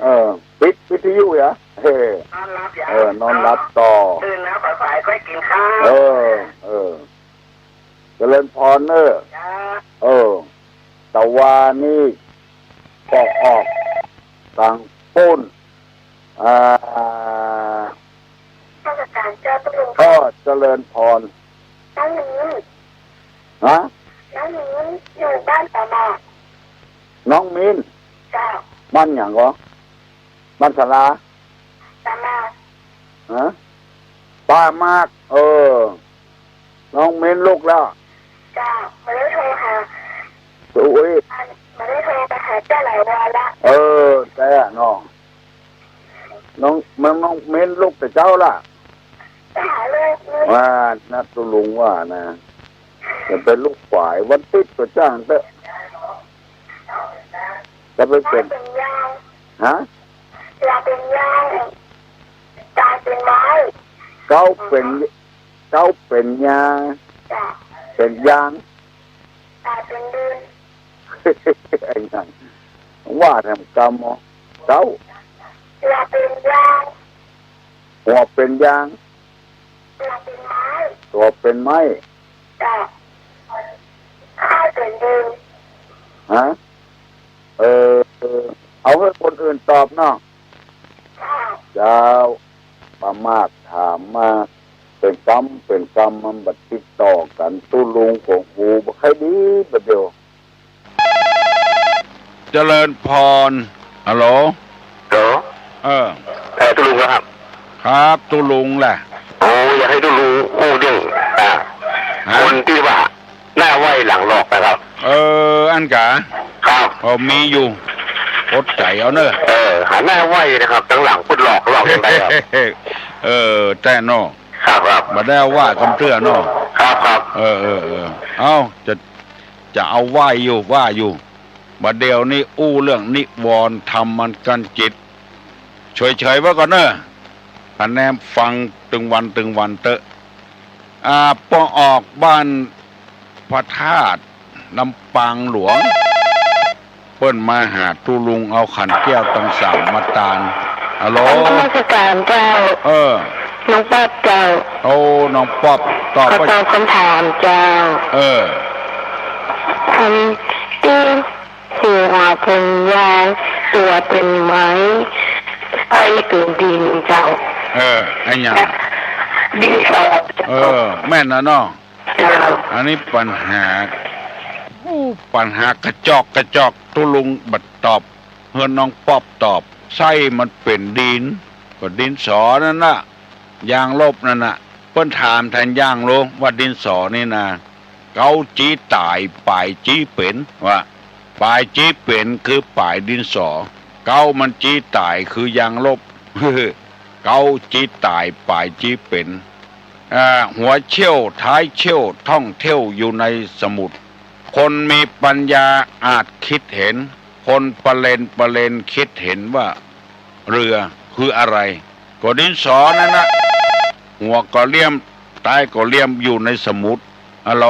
เออ ปิดวิทยุเหีย เฮ้ นอนหลับเหีย เออ นอนหลับต่อ ตื่นแล้วสายๆ ค่อยกิ๋นข้าว เออ เออ เจริญพรเนอะ จ้า เออ ตะวานี้ก็ออกตางปู๊น อ่า นมัสก๋านเจ้าตุ๊ลุง ก็เจริญพร น้องมีน ฮะ น้องมีนอยู่บ้านตะหมาก น้องมีน เจ้า บ้านหยังก่อ บ้านสารา ตะหมาก ฮะ ตะหมาก เออ น้องมีนลุกแล้ว เจ้า บ่ได้โทรหา โอ้ย บ่ได้โทรไปหาเจ้าหลายวันละ เออ แต่น้อง น้อง น้อง น้องมีนลุกแต่เจ๊าละ ไปหาลูกนี่ ว่านะ ตุ๊ลุงว่านะ อย่าไปลุกฝาย วันติ๊ดก็จ้างเต๊อะ จะไปเป๋น ตาเป๋นยาง ฮะ ตาเป๋นยาง ตาเป๋นไม้ เก๊าเป๋น เก๊าเป๋นยาง จ้ะ เป๋นยาง ตาเป๋นดิน ไอ้นั่น ว่าแถมกำเหรอ เก๊า ตาเป๋นยาง หัวเป๋นยาง ตาเป๋นไม้ ตั๋วเป๋นไม้ จ้ะ ข้าวเป๋นดิน ฮะ เออ เอาหื้อคนอื่นตอบเนาะ เจ้า เจ้า ป้ามาศถามมา เป๋นกำ เป๋นกำ มันบ่ติดต่อกั๋น ตุ๊ลุงก็หูบ่ค่อยดีบ่าเดี่ยว เจริญพร ฮัลโหล ฮัลโหล เออ เอ่อ ตุ๊ลุงเหรอครับ ครับ ตุ๊ลุงแหละ โอ้ อยากหื้อตุ๊ลุงอู้เรื่อง อ่า ฮะ คนตี้ว่า หน้าไหว้หลังหลอกนะครับ เออ อั้นกา ครับ เออ มีอยู่ อดใจ๋เอาเน่อ เออ หาหน้าไหว้นะครับ ตังหลังเปิ้นหลอก หลอกยังไงครับ เออ แต่เนาะ ครับ ครับ บ่ได้ว่าก้ำเตื้อเนาะ ครับ ครับ เออ เออ เออ เอ้า จะ จะเอาไหว้อยู่ ว่าอยู่ บ่าเดี่ยวนี้อู้เรื่องนิวรณ์ธรรมมันกั้นจิต เฉยๆ ไว้ก่อนเน่อ คะแนนฟังตึงวันตึงวันเต๊อะ อ่า ปอออกบ้านพระธาตุลำปางหลวง เปิ้นมาหาตุ๊ลุงเอาขันแก้วตังสามมาตาน ฮัลโหล นมัสก๋านเจ้า เออ น้องป๊อบเจ้า โอ้ น้องป๊อบ ตอบ ขอ ว่า ตอบกำถามเจ้า เออ อันตี้หัวเป๋นยาง ตั๋วเป๋นไม้ ไส้เป๋นดินเจ้า เออ ไอ้หยัง ดินสอ เออ แม่นน่ะเนาะ เจ้า อันนี้ปัญหา อู้ ปัญหากระจอกกระจอก ตุ๊ลุงบ่ตอบ หื้อน้องป๊อบตอบ ไส้มันเป๋นดิน ก็ดินสอนั่นน่ะ ยางลบนั่นน่ะ เปิ้นถามแทนยังลบว่าดินสอนี่นา เก๊าจี๊ต๋าย ป๋ายจี๊เป๋น ว่า ป๋ายจี๊เป๋นคือป๋ายดินสอ เก๊ามันจี๊ต๋ายคือยางลบ เก๊าจี๊ต๋าย ป๋ายจี๊เป๋น อ่า หัวเชี่ยว ท้ายเชี่ยว ท่องเที่ยวอยู่ในสมุทร คนมีปัญญาอาจคิดเห็น คนประเลนประเลนคิดเห็นว่าเรือคืออะไร ก็ดินสอนั่นน่ะ หัวก็เหลี่ยม ท้ายก็เหลี่ยม อยู่ในสมุทร ฮัลโหล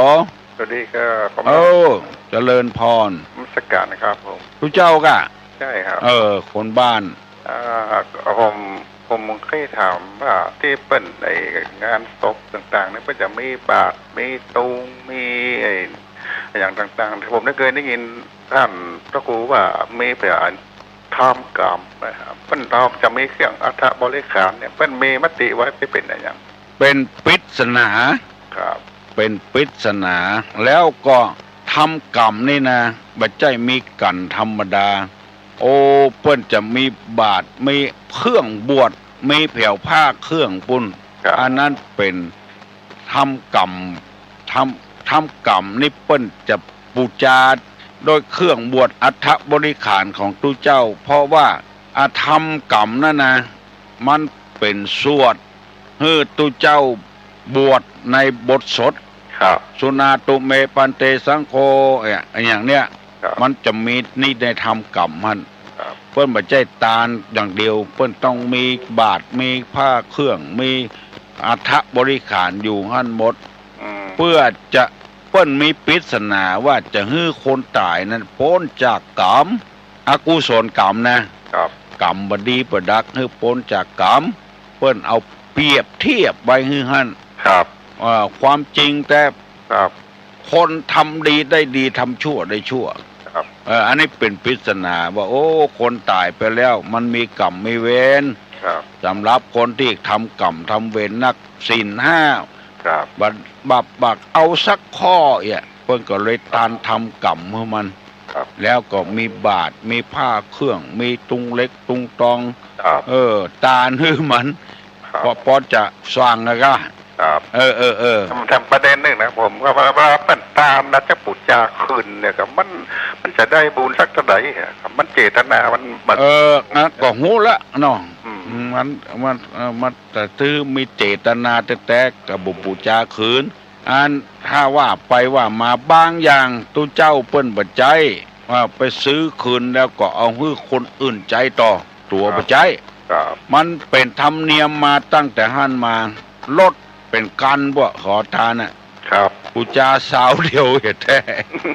สวัสดีครับ ผม เออ เจริญพร นมัสก๋านนะครับผม ตุ๊เจ้าก่ะ ใช่ครับ เออ คนบ้าน อ่า ผม ผมเคยถามว่าตี้เปิ้นไอ้งานศพต่างๆ เนี่ย เปิ้นจะมีบาตร มีตุง มีไอ้อย่างต่างๆ ผมได้เคยได้ยินต้านพระครูว่ามีพระทำกรรมนะครับ เปิ้นจะมีเครื่องอัฐบริขารเนี่ย เปิ้นมีมติไว้ตี้เป๋นอะหยัง เป๋นปริศนา ครับ เป๋นปริศนา แล้วก็ทำกรรมนี่นะ บ่ใจ้มีกั๋นธรรมดา โอ้ เปิ้นจะมีบาตร มีเครื่องบวช มีแผวผ้าเครื่องปู้น ครับ อันนั้นเป๋นทำกรรม ทำ ทำกรรมนี่เปิ้นจะปู๋จาโดยเครื่องบวชอัฐบริขารของตุ๊เจ้า เพราะว่า อา ทำกรรมนั่นนะ มันเป๋นสวด หื้อตุ๊เจ้าบวชในบทสวด ครับ สุนาตุเม ภันเต สังโฆ เนี่ย อย่างเนี้ย ครับ มันจะมีนี่ในทำกรรมหั้น ครับ เปิ้นบ่ใจ้ตานอย่างเดียว เปิ้นต้องมีบาตร มีผ้าเครื่อง มีอัฐบริขารอยู่หั้นหมด อืม เพื่อจะ เปิ้นมีปริศนาว่าจะหื้อคนต๋ายนั้นป๊นจากก๋รรม อกุศลก๋รรมนะ ครับ ก๋รรมบ่ดีบ่ดัก หื้อป๊นจากก๋รรม เปิ้นเอาเปรียบเทียบไว้หื้อหั้น ครับ เอ่อ ความจริงแต๊ ครับ คนทำดีได้ดี ทำชั่วได้ชั่ว ครับ เออ อันนี้เป๋นปริศนาว่า โอ้ คนต๋ายไปแล้ว มันมีก๋รรมมีเวร ครับ สำหรับคนตี้ทำก๋รรมทำเวรนัก ศีลห้า ครับ บัด บัด บัดเอาสักข้อเอี้ย เปิ้นก็เลยตานทำก๋รรมหื้อมัน ครับ แล้วก็มีบาตร มีผ้าเครื่อง มีตุงเหล็กตุงตอง ครับ เออ ตานหื้อมัน ครับ ปอ ปอจะสว่างอะกะ ครับ เออ เออ เออ แถม แถมประเด็นนึ่งนะ ผมก็ว่า ว่าเปิ้นตานแล้วจะปู๋จาคืนเนี่ยครับ มัน มันจะได้บุญสักเต้าใดอะครับ มันเจตนามัน มัน เออ อันนั้นก็ฮู้ละเนาะ อืม มัน มัน เออ มัน แต่ถือมีเจตนาแต๊ๆ ก็บ่ปู๋จาคืน อันถ้าว่าไปว่ามาบางอย่าง ตุ๊เจ้าเปิ้นบ่ใจ๊ ว่าไปซื้อคืนแล้วก็เอาหื้อคนอื่นใจ๊ต่อ ตั๋วบ่ใจ๊ ครับ มันเป๋นธรรมเนียมมาตั้งแต่หั้นมา ลดเป๋นกั๋น พวกขอตานน่ะ ครับ ปู๋จาซาวเดียวแต๊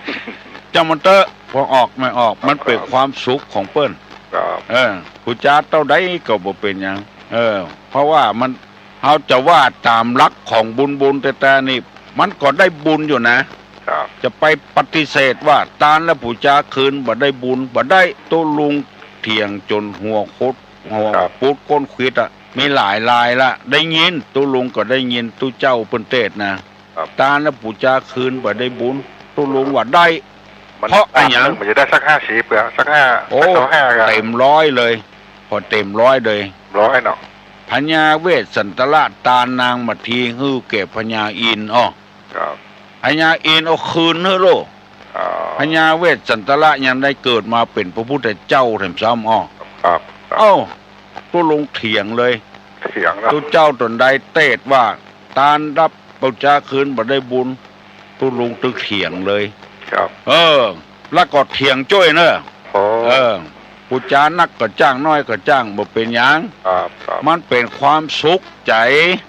ๆ จ้างมันเต๊อะ ปองออกไม่ออก ครับ มันเป๋นความสุขของเปิ้น ครับ เออ ปู๋จาเต้าใดก็บ่เป๋นหยัง เออ เพราะว่ามัน เฮาจะว่าต๋ามหลักของบุญ บุญแต๊ๆ นี่ มันก็ได้บุญอยู่นะ ครับ จะไปปฏิเสธว่าตานแล้วปู๋จาคืนบ่ได้บุญ บ่ได้ ตุ๊ลุงเถียงจ๋นหัวคด หัว ครับ ปูดก้นขวิดอะ มีหลายรายละ ได้ยิน ตุ๊ลุงก็ได้ยินตุ๊เจ้าเปิ้นเตศน์นะ ครับ ตานแล้วปู๋จาคืนบ่ได้บุญ ตุ๊ลุงว่าได้ มัน เพราะอะหยัง มันจะได้สักห้าสิบอะ สักห้า โอ้ สักห้าอะ เต๋มร้อยเลย ปอเต๋มร้อยเลย ร้อยเนาะ พญาเวสสันตระตานนางมัททีหื้อแก่พญาอินทร์ อ้อ ครับ พญาอินทร์เอาคืนหื้อโลด อ๋อ พญาเวสสันตระยังได้เกิดมาเป๋นพระพุทธเจ้าแถมซ้ำ อ้อ ครับ ครับ เอ้า ตุ๊ลุงเถียงเลย เถียงนะ ตุ๊เจ้าต๋นใดเตศน์ว่า ตานรับปู๋จาคืนบ่ได้บุญ ตุ๊ลุงตึงเถียงเลย ครับ เออ แล้วก็เถียงจ้วยเนอะ โอ้ เออ ปู๋จานักก็จ้าง น้อยก็จ้าง บ่เป๋นหยัง ครับ ครับ มันเป๋นความสุขใจ๋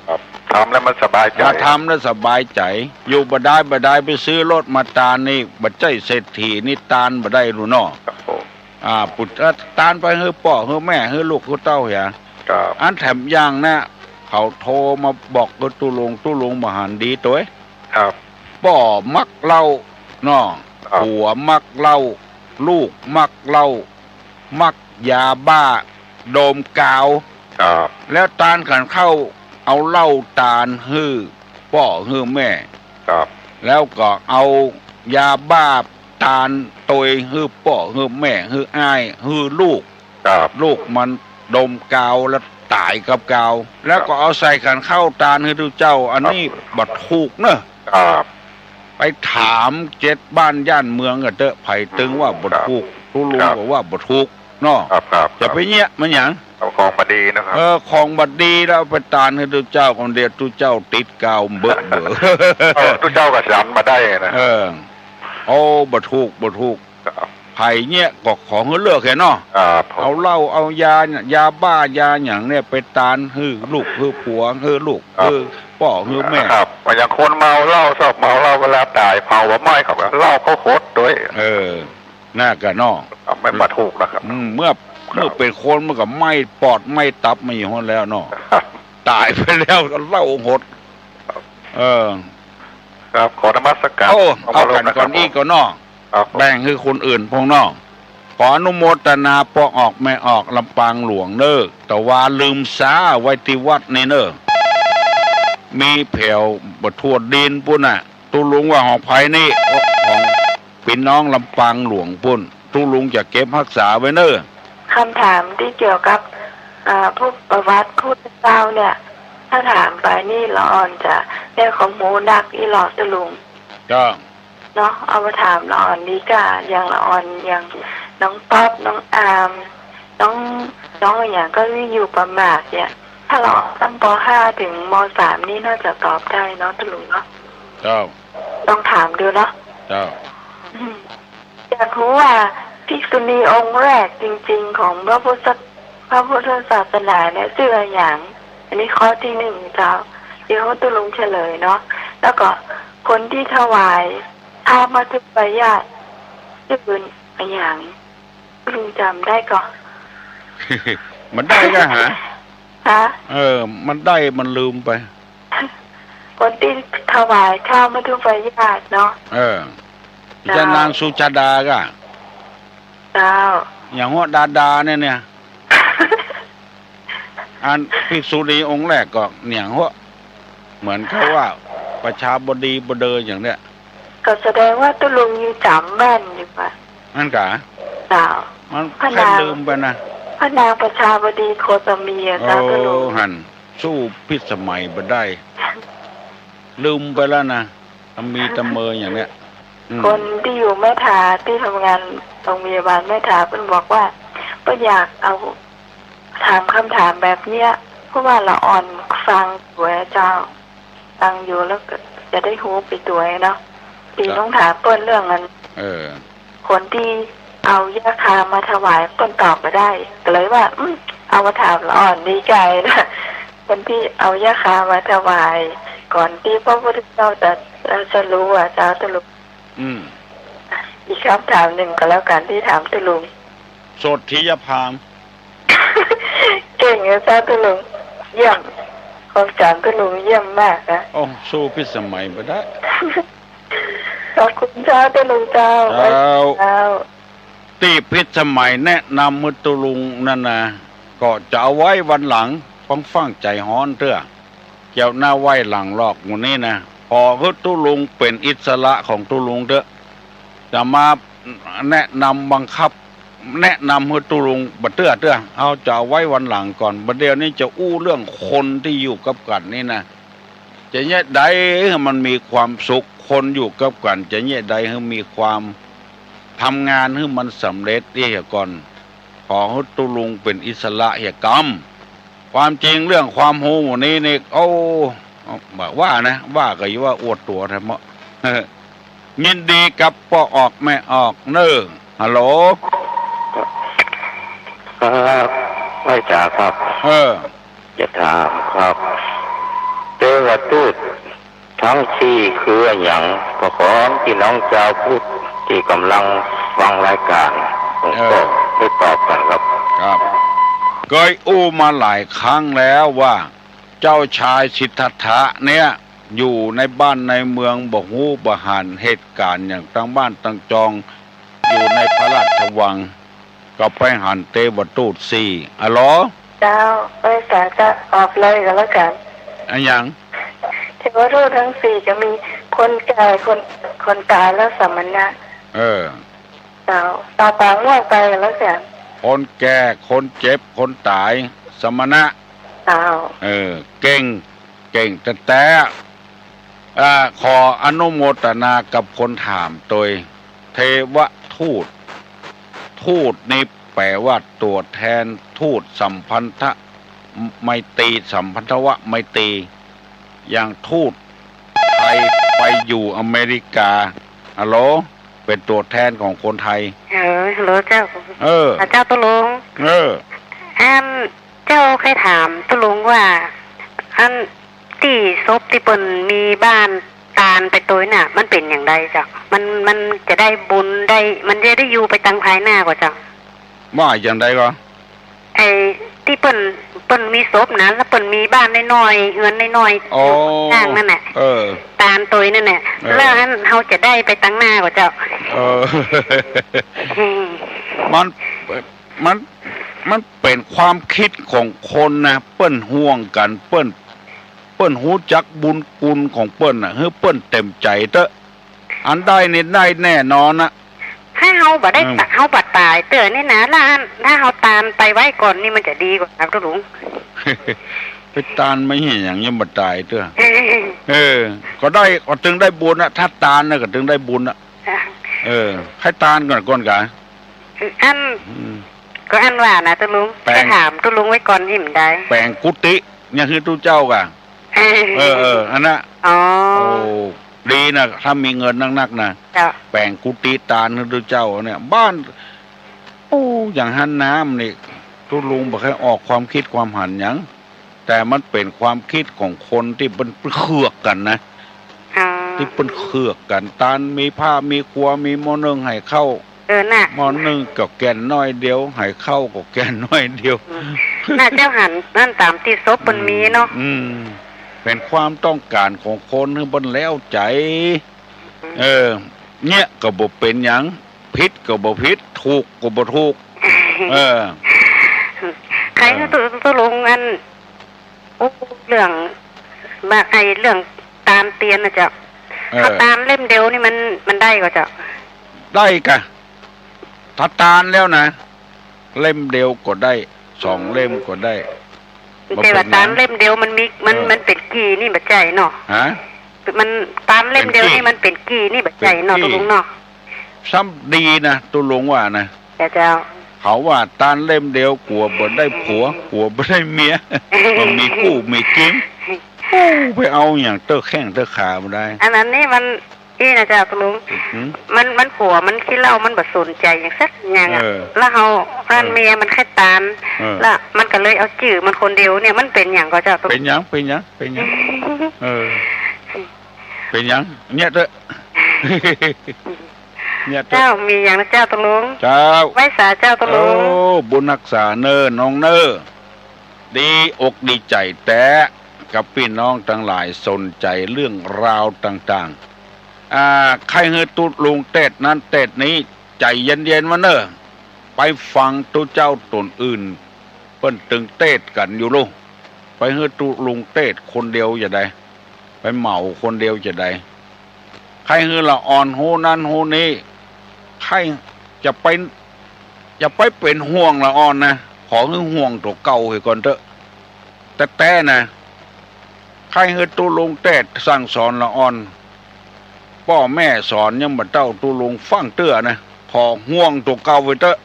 ครับ ทำแล้วมันสบายใจ๋ อ่า ทำแล้วสบายใจ๋ อยู่บ่ได้บ่ได้ ไปซื้อรถมาตานนี่ บ่ใจ้เศรษฐีนี่ตานบ่ได้ลูกเนาะ ครับผม อ่า ปู๋ เอ่อ ตานไปหื้อป้อ หื้อแม่ หื้อลูก หื้อเต้าเหีย ครับ อันแถมอย่างนะ เขาโทรมาบอกกับตุ๊ลุง ตุ๊ลุงบ่หันดีตวย ครับ ป้อมักเหล้าเนาะ ครับ ผัวมักเหล้า ลูกมักเหล้า มักยาบ้า ดมกาว ครับ แล้วตานขันเข้าเอาเหล้าตานหื้อป้อหื้อแม่ ครับ แล้วก็เอายาบ้าตานตวยหื้อป้อหื้อแม่ หื้ออ้าย หื้อลูก ครับ ลูกมันดมกาวแล้วต๋ายกับกาว แล้วก็เอาใส่ขันเข้าตานหื้อตุ๊เจ้า อันนี้ ครับ บ่ถูกเนอะ ครับ ไปถามเจ็ดบ้านย่านเมืองก็เต๊อะ ใผตึงว่าบ่ถูก ครับ ตุ๊ลุง ครับ ก็ว่าบ่ถูกเนาะ ครับ ครับ จะไปเยียะมันหยัง เอาของบ่ดีนะครับ เออ ของบ่ดีแล้วเอาไปตานหื้อตุ๊เจ้าคนเดียว ตุ๊เจ้าติดกาวเบอะเบอะ เออ ตุ๊เจ้าก็ฉันบ่ได้นะ เออ โอ้ บ่ถูก บ่ถูก ครับ ใผเยียะก็ขอหื้อเลิกเหียเนาะ ครับผม เอาเหล้า เอายาเนี่ย ยาบ้า ยาหยังเนี่ย ไปตานหื้อลูก หื้อผัว หื้อลูก ครับ หื้อป้อ หื้อแม่ ครับ ว่าอย่างคนเมาเหล้า ชอบเมาเหล้า เวลาต๋ายเผาบ่ไหม้ เขาก็เหล้าเขาหดตวย เออ น่ากะเนาะ ครับ มันบ่ถูกนะครับ อืม เมื่อ ครับ เมื่อเป๋นคนมันก็ไหม้ปอด ไหม้ตับมาอยู่หั้นแล้วเนาะ ครับ ต๋ายไปแล้วก็เหล้าหด ครับ เออ ครับ ขอนมัสการ เอา เอากั๋นก่อน ครับผม อี้ก่อนเนาะ ครับผม แบ่งหื้อคนอื่นพ่องเนาะ ขออนุโมตนาป้อออกแม่ออกลำปางหลวงเน้อ แต่ว่าลืมสาไว้ตี้วัดนี่เน้อ มีแผวบ่ทั่วดินปู้นน่ะ ตุ๊ลุงว่าของใผนี่ ของปี้น้องลำปางหลวงปู้น ตุ๊ลุงจะเก็บฮักษาไว้เน้อ กำถามตี้เกี่ยวกับ อ่า พวกประวัติพุทธเจ้าเนี่ย ถ้าถามไปนี่ละอ่อนจะได้ความฮู้นักอี้ลอตุ๊ลุง เจ้า เนาะ เอามาถามละอ่อนดีกว่า อย่างละอ่อน อย่างน้องป๊อป น้องอาร์ม น้อง น้องอะหยังก็อยู่ประมาทเนี่ย ถ้าละอ่อนตั้ง ป.ห้า เถิง ม.สาม นี่น่าจะตอบได้เนาะตุ๊ลุงเนาะ เจ้า ลองถามดูเนาะ เจ้า อืม อยากฮู้ว่าภิกษุณีองค์แรกจริงๆ ของพระพุทธ พระพุทธศาสนาเนี่ยจื้ออะหยัง อันนี้ข้อตี้นึ่งเจ้า เดี๋ยวตุ๊ลุงเฉลยเนาะ แล้วก็ คนตี้ถวายข้าวมัทุปายาตจื้ออะหยัง ลุงจ๋ำได้ก่อ มันได้ก่อฮะ ฮะ เออ มันได้ มันลืมไป คนตี้ถวายข้าวมัทุปายาตเนาะ เออ เจ้า ยายนางสุชาดาก่อ เจ้า อย่างหัวดาดาเนี่ย เนี่ย อันภิกษุณีองค์แรกก็เนี่ยหัว เหมือนกับว่าประชาบดีบดีอย่างเนี้ย ก็แสดงว่าตุ๊ลุงยังจ๋ำแม่นอยู่อะ นั่นก่อ เจ้า มัน พระนาง ใค่ลืมไปนะ พระนางประชาบดีโคตมีอะ เจ้าตุ๊ลุง โอ้ หัน สู้พิสมัยบ่ได้ ลืมไปแล้วนะ ตะมีตะเมออย่างเนี้ย อืม คนตี้อยู่แม่ทา ตี้ทำงานโรงพยาบาลแม่ทา เปิ้นบอกว่า เปิ้นอยากเอา ถามกำถามแบบเนี้ย เพราะว่าละอ่อนฟังอยู่อะเจ้า ฟังอยู่แล้วก็จะได้ฮู้ไปตวยเนาะ ตี้ ครับ ต้องถามเปิ้นเรื่องอัน เออ คนตี้เอาหญ้าคามาถวายเปิ้นตอบบ่ได้ ก็เลยว่า อืม เอามาถามละอ่อนดีใจ๋นะ คนตี้เอาหญ้าคามาถวาย ก่อนตี้พระพุทธเจ้าจะตรัสรู้อะเจ้าตุ๊ลุง อืม อีกกำถามนึ่งก็แล้วกั๋นตี้ถามตุ๊ลุง โสตถียพราหมณ์ เก่งอะเจ้าตุ๊ลุง เยี่ยม ความจ๋ำตุ๊ลุงเยี่ยมมากอะ โอ้ สู้พิสมัยบ่ได้ ขอบคุณเจ้าตุ๊ลุงเจ้า เจ้า เจ้า ตี้พิสมัยแนะนำหื้อตุ๊ลุงนั่นนะ ก็จะเอาไว้วันหลัง ฟังฟังใจ๋ฮ้อนเตื้อ เกี่ยวหน้าไหว้หลังลอกหมู่นี้นะ ขอหื้อตุ๊ลุงเป๋นอิสระของตุ๊ลุงเต๊อะ จะมาแนะนำบังคับ แนะนำหื้อตุ๊ลุงบ่เตื้อเตื้อ เฮาจะเอาไว้วันหลังก่อน บ่าเดี่ยวนี้จะอู้เรื่องคนตี้อยู่กับกั๋นนี่นะ จะเยียะใดหื้อมันมีความสุข คนอยู่กับกั๋นจะเยียะใดหื้อมีความ ทำงานหื้อมันสำเร็จเหียก่อน ขอหื้อตุ๊ลุงเป๋นอิสระเหียกำ ความจริงเรื่องความฮู้หมู่นี้นี่ โอ้ บ่าว่านะ ว่าก็อย่าว่าอวดตั๋วแท้เมาะ ยินดีกับป้อออกแม่ออกเน่อ ฮัลโหล ครับ ไหว้จ๋าครับ เออ จะถามครับ เตวทูต ตึงสี่คืออะหยัง ก็ขอพี่น้องจาวพุทธตี้ก่ำลังฟังรายก๋าน ผมก็ เออ ได้ตอบกั๋นครับ ครับ เกยอู้มาหลายครั้งแล้วว่า เจ้าชายสิทธัตถะเนี่ย อยู่ในบ้านในเมืองบ่ฮู้บ่หันเหตุก๋ารณ์หยัง ตังบ้านตังจอง อยู่ในพระราชวัง ก็ไปหันเตวทูตสี่ อะหรอ เจ้า ไปสาจะออกเลยก็แล้วกั๋น อะหยัง เทวทูตตึงสี่ก็มีคนแก่ คน คนต๋ายและสมณะ เออ เจ้า ต่อไปม่วงไปก็แล้วกั๋น คนแก่ คนเจ็บ คนต๋าย สมณะ เจ้า เออ เก่ง เก่งแต๊ๆ อ่า ขออนุโมทนากับคนถามตวย เทวทูต ทูตนี่แป๋ว่าตั๋วแทน ทูตสัมพันธะ ไมตรี สัมพันธวะไมตรี อย่างทูตไทยไปอยู่อเมริกา ฮัลโหล เป๋นตั๋วแทนของคนไทย เออ ฮัลโหลเจ้า เออ อ่า เจ้าตุ๊ลุง เออ อัน เจ้าใค่ถามตุ๊ลุงว่า อันตี้ศพตี้เปิ้นมีบ้านตานไปตวยน่ะ มันเป๋นอย่างใดเจ้า มัน มันจะได้บุญได้ มันจะได้อยู่ไปตังภายหน้าก่อเจ้า ว่าอย่างใดก่อ ไอ้ตี้เปิ้น เปิ้นมีศพนะ แล้วเปิ้นมีบ้านน้อยๆ เฮือนน้อยๆ อ๋อ อยู่ข้างนั่นน่ะ เออ ตานตวยนั่นน่ะ เออ แล้วอันเฮาจะได้ไปตังหน้าก่อเจ้า เออ อืม มัน มัน มันเป๋นความกึ๊ดของคนนะ เปิ้นห่วงกั๋น เปิ้น เปิ้นฮู้จักบุญคุณของเปิ้นน่ะ หื้อเปิ้นเต๋มใจ๋เต๊อะ อันได้นี่ได้แน่นอนน่ะ ถ้าเฮาบ่ได้ อืม ตะ เฮาบ่ต๋ายเตื้อนี่นะ ถ้า ถ้าเฮาตานไปไว้ก่อนนี่มันจะดีก่อครับตุ๊ลุง ไปตานมาเหียหยังยังบ่ต๋ายเตื้อ เออ ก็ได้ ก็ตึงได้บุญน่ะ ถ้าตานน่ะก็ตึงได้บุญน่ะ อ่ะ เออ ใค่ตานก่อนก่อนกะ อัน อืม ก็อันว่านะตุ๊ลุง แป๋ง ไปถามตุ๊ลุงไว้ก่อนอิ่มได้ แป๋งกุฏิเนี่ยหื้อตุ๊เจ้ากะ เออ เออ เออ อันน่ะ อ๋อ โอ้ ดีนะ ถ้ามีเงินนักๆ นะ เจ้า แป๋งกุฏิตานหื้อตุ๊เจ้าเนี่ย บ้าน โอ้ อย่างหั้นน้ำนี่ ตุ๊ลุงบ่ใค่ออกความกึ๊ดความหันหยัง แต่มันเป๋นความกึ๊ดของคนตี้มันเคืองกั๋นนะ อ๋อ ตี้เปิ้นเคือกกั๋น ตานมีผ้ามีครัว มีหม้อนึ่งหื้อเข้า เออ น่ะ หม้อนึ่งก็แก่นน้อยเดียว หื้อเข้าก็แก่นน้อยเดียว อืม น่ะ เจ้าหันนั่นต๋ามตี้ศพเปิ้นมีเนาะ อืม อืม เป๋นความต้องก๋านของคนหื้อเปิ้นแล้วใจ๋ อืม เออ เนี่ยก็บ่เป๋นหยัง ผิดก็บ่ผิด ถูกก็บ่ถูก เออ ใค่หื้อ เออ ตุ๊ ตุ๊ลุงอัน โอ้ เรื่อง บ่า ไอ้เรื่องตานเตียนน่ะเจ้า เออ ถ้าตานเล่มเดียวนี่มัน มันได้ก่อเจ้า ได้ก่ะ ถ้าตานแล้วนะ เล่มเดียวก็ได้ สองเล่มก็ได้ อืม บ่เป๋นหยัง แต่ว่าตานเล่มเดียวมันมี มัน เออ มันเป๋นกี่นี่บ่ใจ้เนาะ ฮะ มัน ตานเล่มเดียวนี่มันเป๋นกี่นี่บ่ใจ้เนาะ เป๋นกี่ ตุ๊ลุงเนาะ ซ้ำดีนะ ตุ๊ลุงว่านะ เจ้า เจ้า เขาว่าตานเล่มเดียวกั๋วบ่ได้ผัว กั๋วบ่ได้เมีย บ่มีกู้มีกิ๋น โอ้ ไปเอาหยังเต๊อะแข้งเต๊อะขาบ่ได้ อันนั้นนี่มัน อี้นะเจ้าตุ๊ลุง หืม มัน มันผัวมันขี้เหล้า มันบ่สนใจ๋หยังสักอย่างอะ เออ แล้วเฮา อัน เออ เมียมันแค่ตาน เออ แล้วมันก็เลยเอาจื้อมันคนเดียวเนี่ย มันเป๋นหยังก่อเจ้าตุ๊ลุง เป๋นหยัง เป๋นหยัง เป๋นหยัง เออ เป๋นหยัง เนี่ยเต๊อะ เนี่ยเต๊อะ เจ้า มีหยังนะเจ้าตุ๊ลุง เจ้า ไหว้สาเจ้าตุ๊ลุง โอ้ บุญฮักษาเน่อน้องเน่อ ดีอกดีใจ๋แต๊กับปี้น้องตังหลายสนใจ๋เรื่องราวต่างๆ อ่า ใค่หื้อตุ๊ลุงเตสน์นั้นเตสน์นี้ ใจ๋เย็นๆ วาเน่อ ไปฟังตุ๊เจ้าต๋นอื่น เปิ้นตึงเตสน์กั๋นอยู่ลูก ไปหื้อตุ๊ลุงเตสน์คนเดียวจะได้ ไปเหมาคนเดียวจะได้ ใค่หื้อละอ่อนฮู้นั้นฮู้นี้ ใค่จะไป จะไปเป๋นห่วงละอ่อนนะ ขอหื้อห่วงตั๋วเก่าเหียก่อนเต๊อะ แต๊ๆ นะ ใค่หื้อตุ๊ลุงเตสน์สั่งสอนละอ่อน ป้อแม่สอนยังบ่เต้าตุ๊ลุงฟั่งเตื้อนะ ขอห่วงตั๋วเก่าไว้เต๊อะ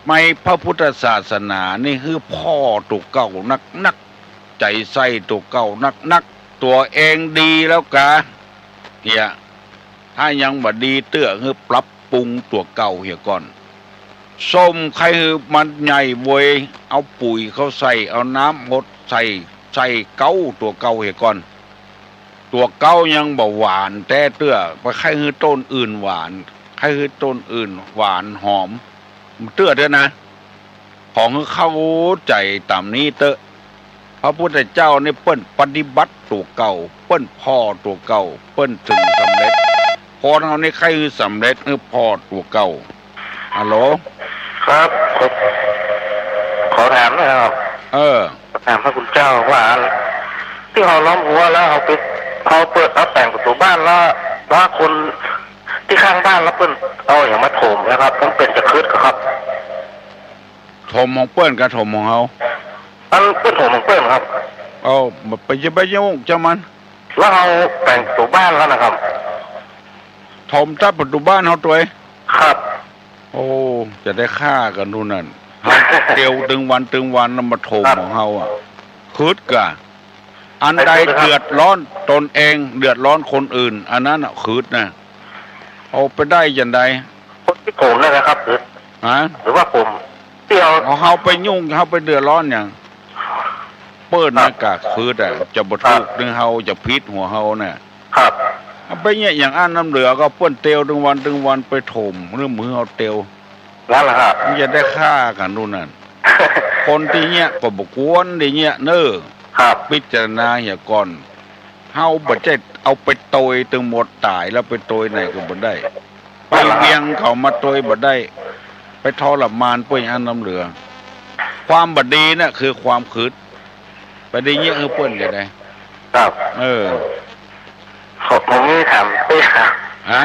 ในพระพุทธศาสนานี่หื้อผ่อตั๋วเก่านักๆ ใจ๋ใส่ตั๋วเก่านักๆ ตั๋วเองดีแล้วกา เหีย ถ้ายังบ่ดีเตื้อหื้อปรับปรุงตั๋วเก่าเหียก่อน ส้มใค่หื้อมันใหญ่เว้ย เอาปุ๋ยเข้าใส่ เอาน้ำหดใส่ ใส่เก๊าตั๋วเก่าเหียก่อน ตั๋วเก๊ายังบ่หวานแต๊เตื้อ ไปใค่หื้อต้นอื่นหวาน ใค่หื้อต้นอื่นหวานหอม เตื้อเต๊อะนะ ขอหื้อเข้าใจ๋ต๋ามนี้เต๊อะ พระพุทธเจ้านี่เปิ้นปฏิบัติตั๋วเก่า เปิ้นผ่อตั๋วเก่า เปิ้นถึงสำเร็จ คนเฮานี่ใค่หื้อสำเร็จหื้อผ่อตั๋วเก่า ฮัลโหล ครับ ขอ ขอถามหน่อยครับ เออ ถามพระคุณเจ้าว่า ตี้เฮาล้อมฮั้วแล้วเฮาไป เฮาเปิดเอาแป๋งประตู๋บ้านแล้ว ว่าคนตี้ข้างบ้านแล้วเปิ้นเอาหยังมาถมนะครับ มันเป๋นจะขึดก่อครับ ถมของเปิ้นกับถมของเฮา อันเปิ้นถมของเปิ้นครับ เอา บ่ไป จะไปยุ่งจามัน แล้วเฮาแป๋งประตู๋บ้านแล้วนะครับ ถมตัดประตู๋บ้านเฮาตวย ครับ โอ้ จะได้ฆ่ากั๋นดูนั่น เฮาเตียวตึงวันตึงวันแล้วมาถม ครับ ของเฮาอะ ขึดก่ะ อันใด ไอ้ขึดนะครับ เดือดร้อนตนเอง เดือดร้อนคนอื่น อันนั้นน่ะขึดนะ เอาไปได้จั่งใด คนตี้ถมนั่นนะครับ ขึด ฮะ หรือว่าผมเตียว เอาเฮาไปยุ่ง เฮาไปเดือดร้อนหยัง เปิ้นน่ะ ครับ กะขึดอะ จะบ่ถูก ครับ ตึงเฮา จะผิดหัวเฮาน่ะ ครับ เอาไปเยียะอย่างอั้นน้ำเหลือก็เปิ้นเตียวตึงวันตึงวันไปถม เรื่องมือเฮาเตียว นั่นแหละครับ มันจะได้ฆ่ากั๋นดูนั่น คนตี้เยียะก็บ่ควรได้เยียะเน่อ ครับ พิจารณาเหียก่อน เฮาบ่ใจ้เอาไปตวยตึงหมดต๋ายแล้วไปตวยไหนก็บ่ได้ ไปเวียงเขามาตวยบ่ได้ ไปทรมานเปิ้นอันน้ำเหลือ ความบ่ดีน่ะคือความขึด ไปได้เยียะหื้อเปิ้นจะได้ ครับ เออ ผม ผมมีถามตี้ ฮะ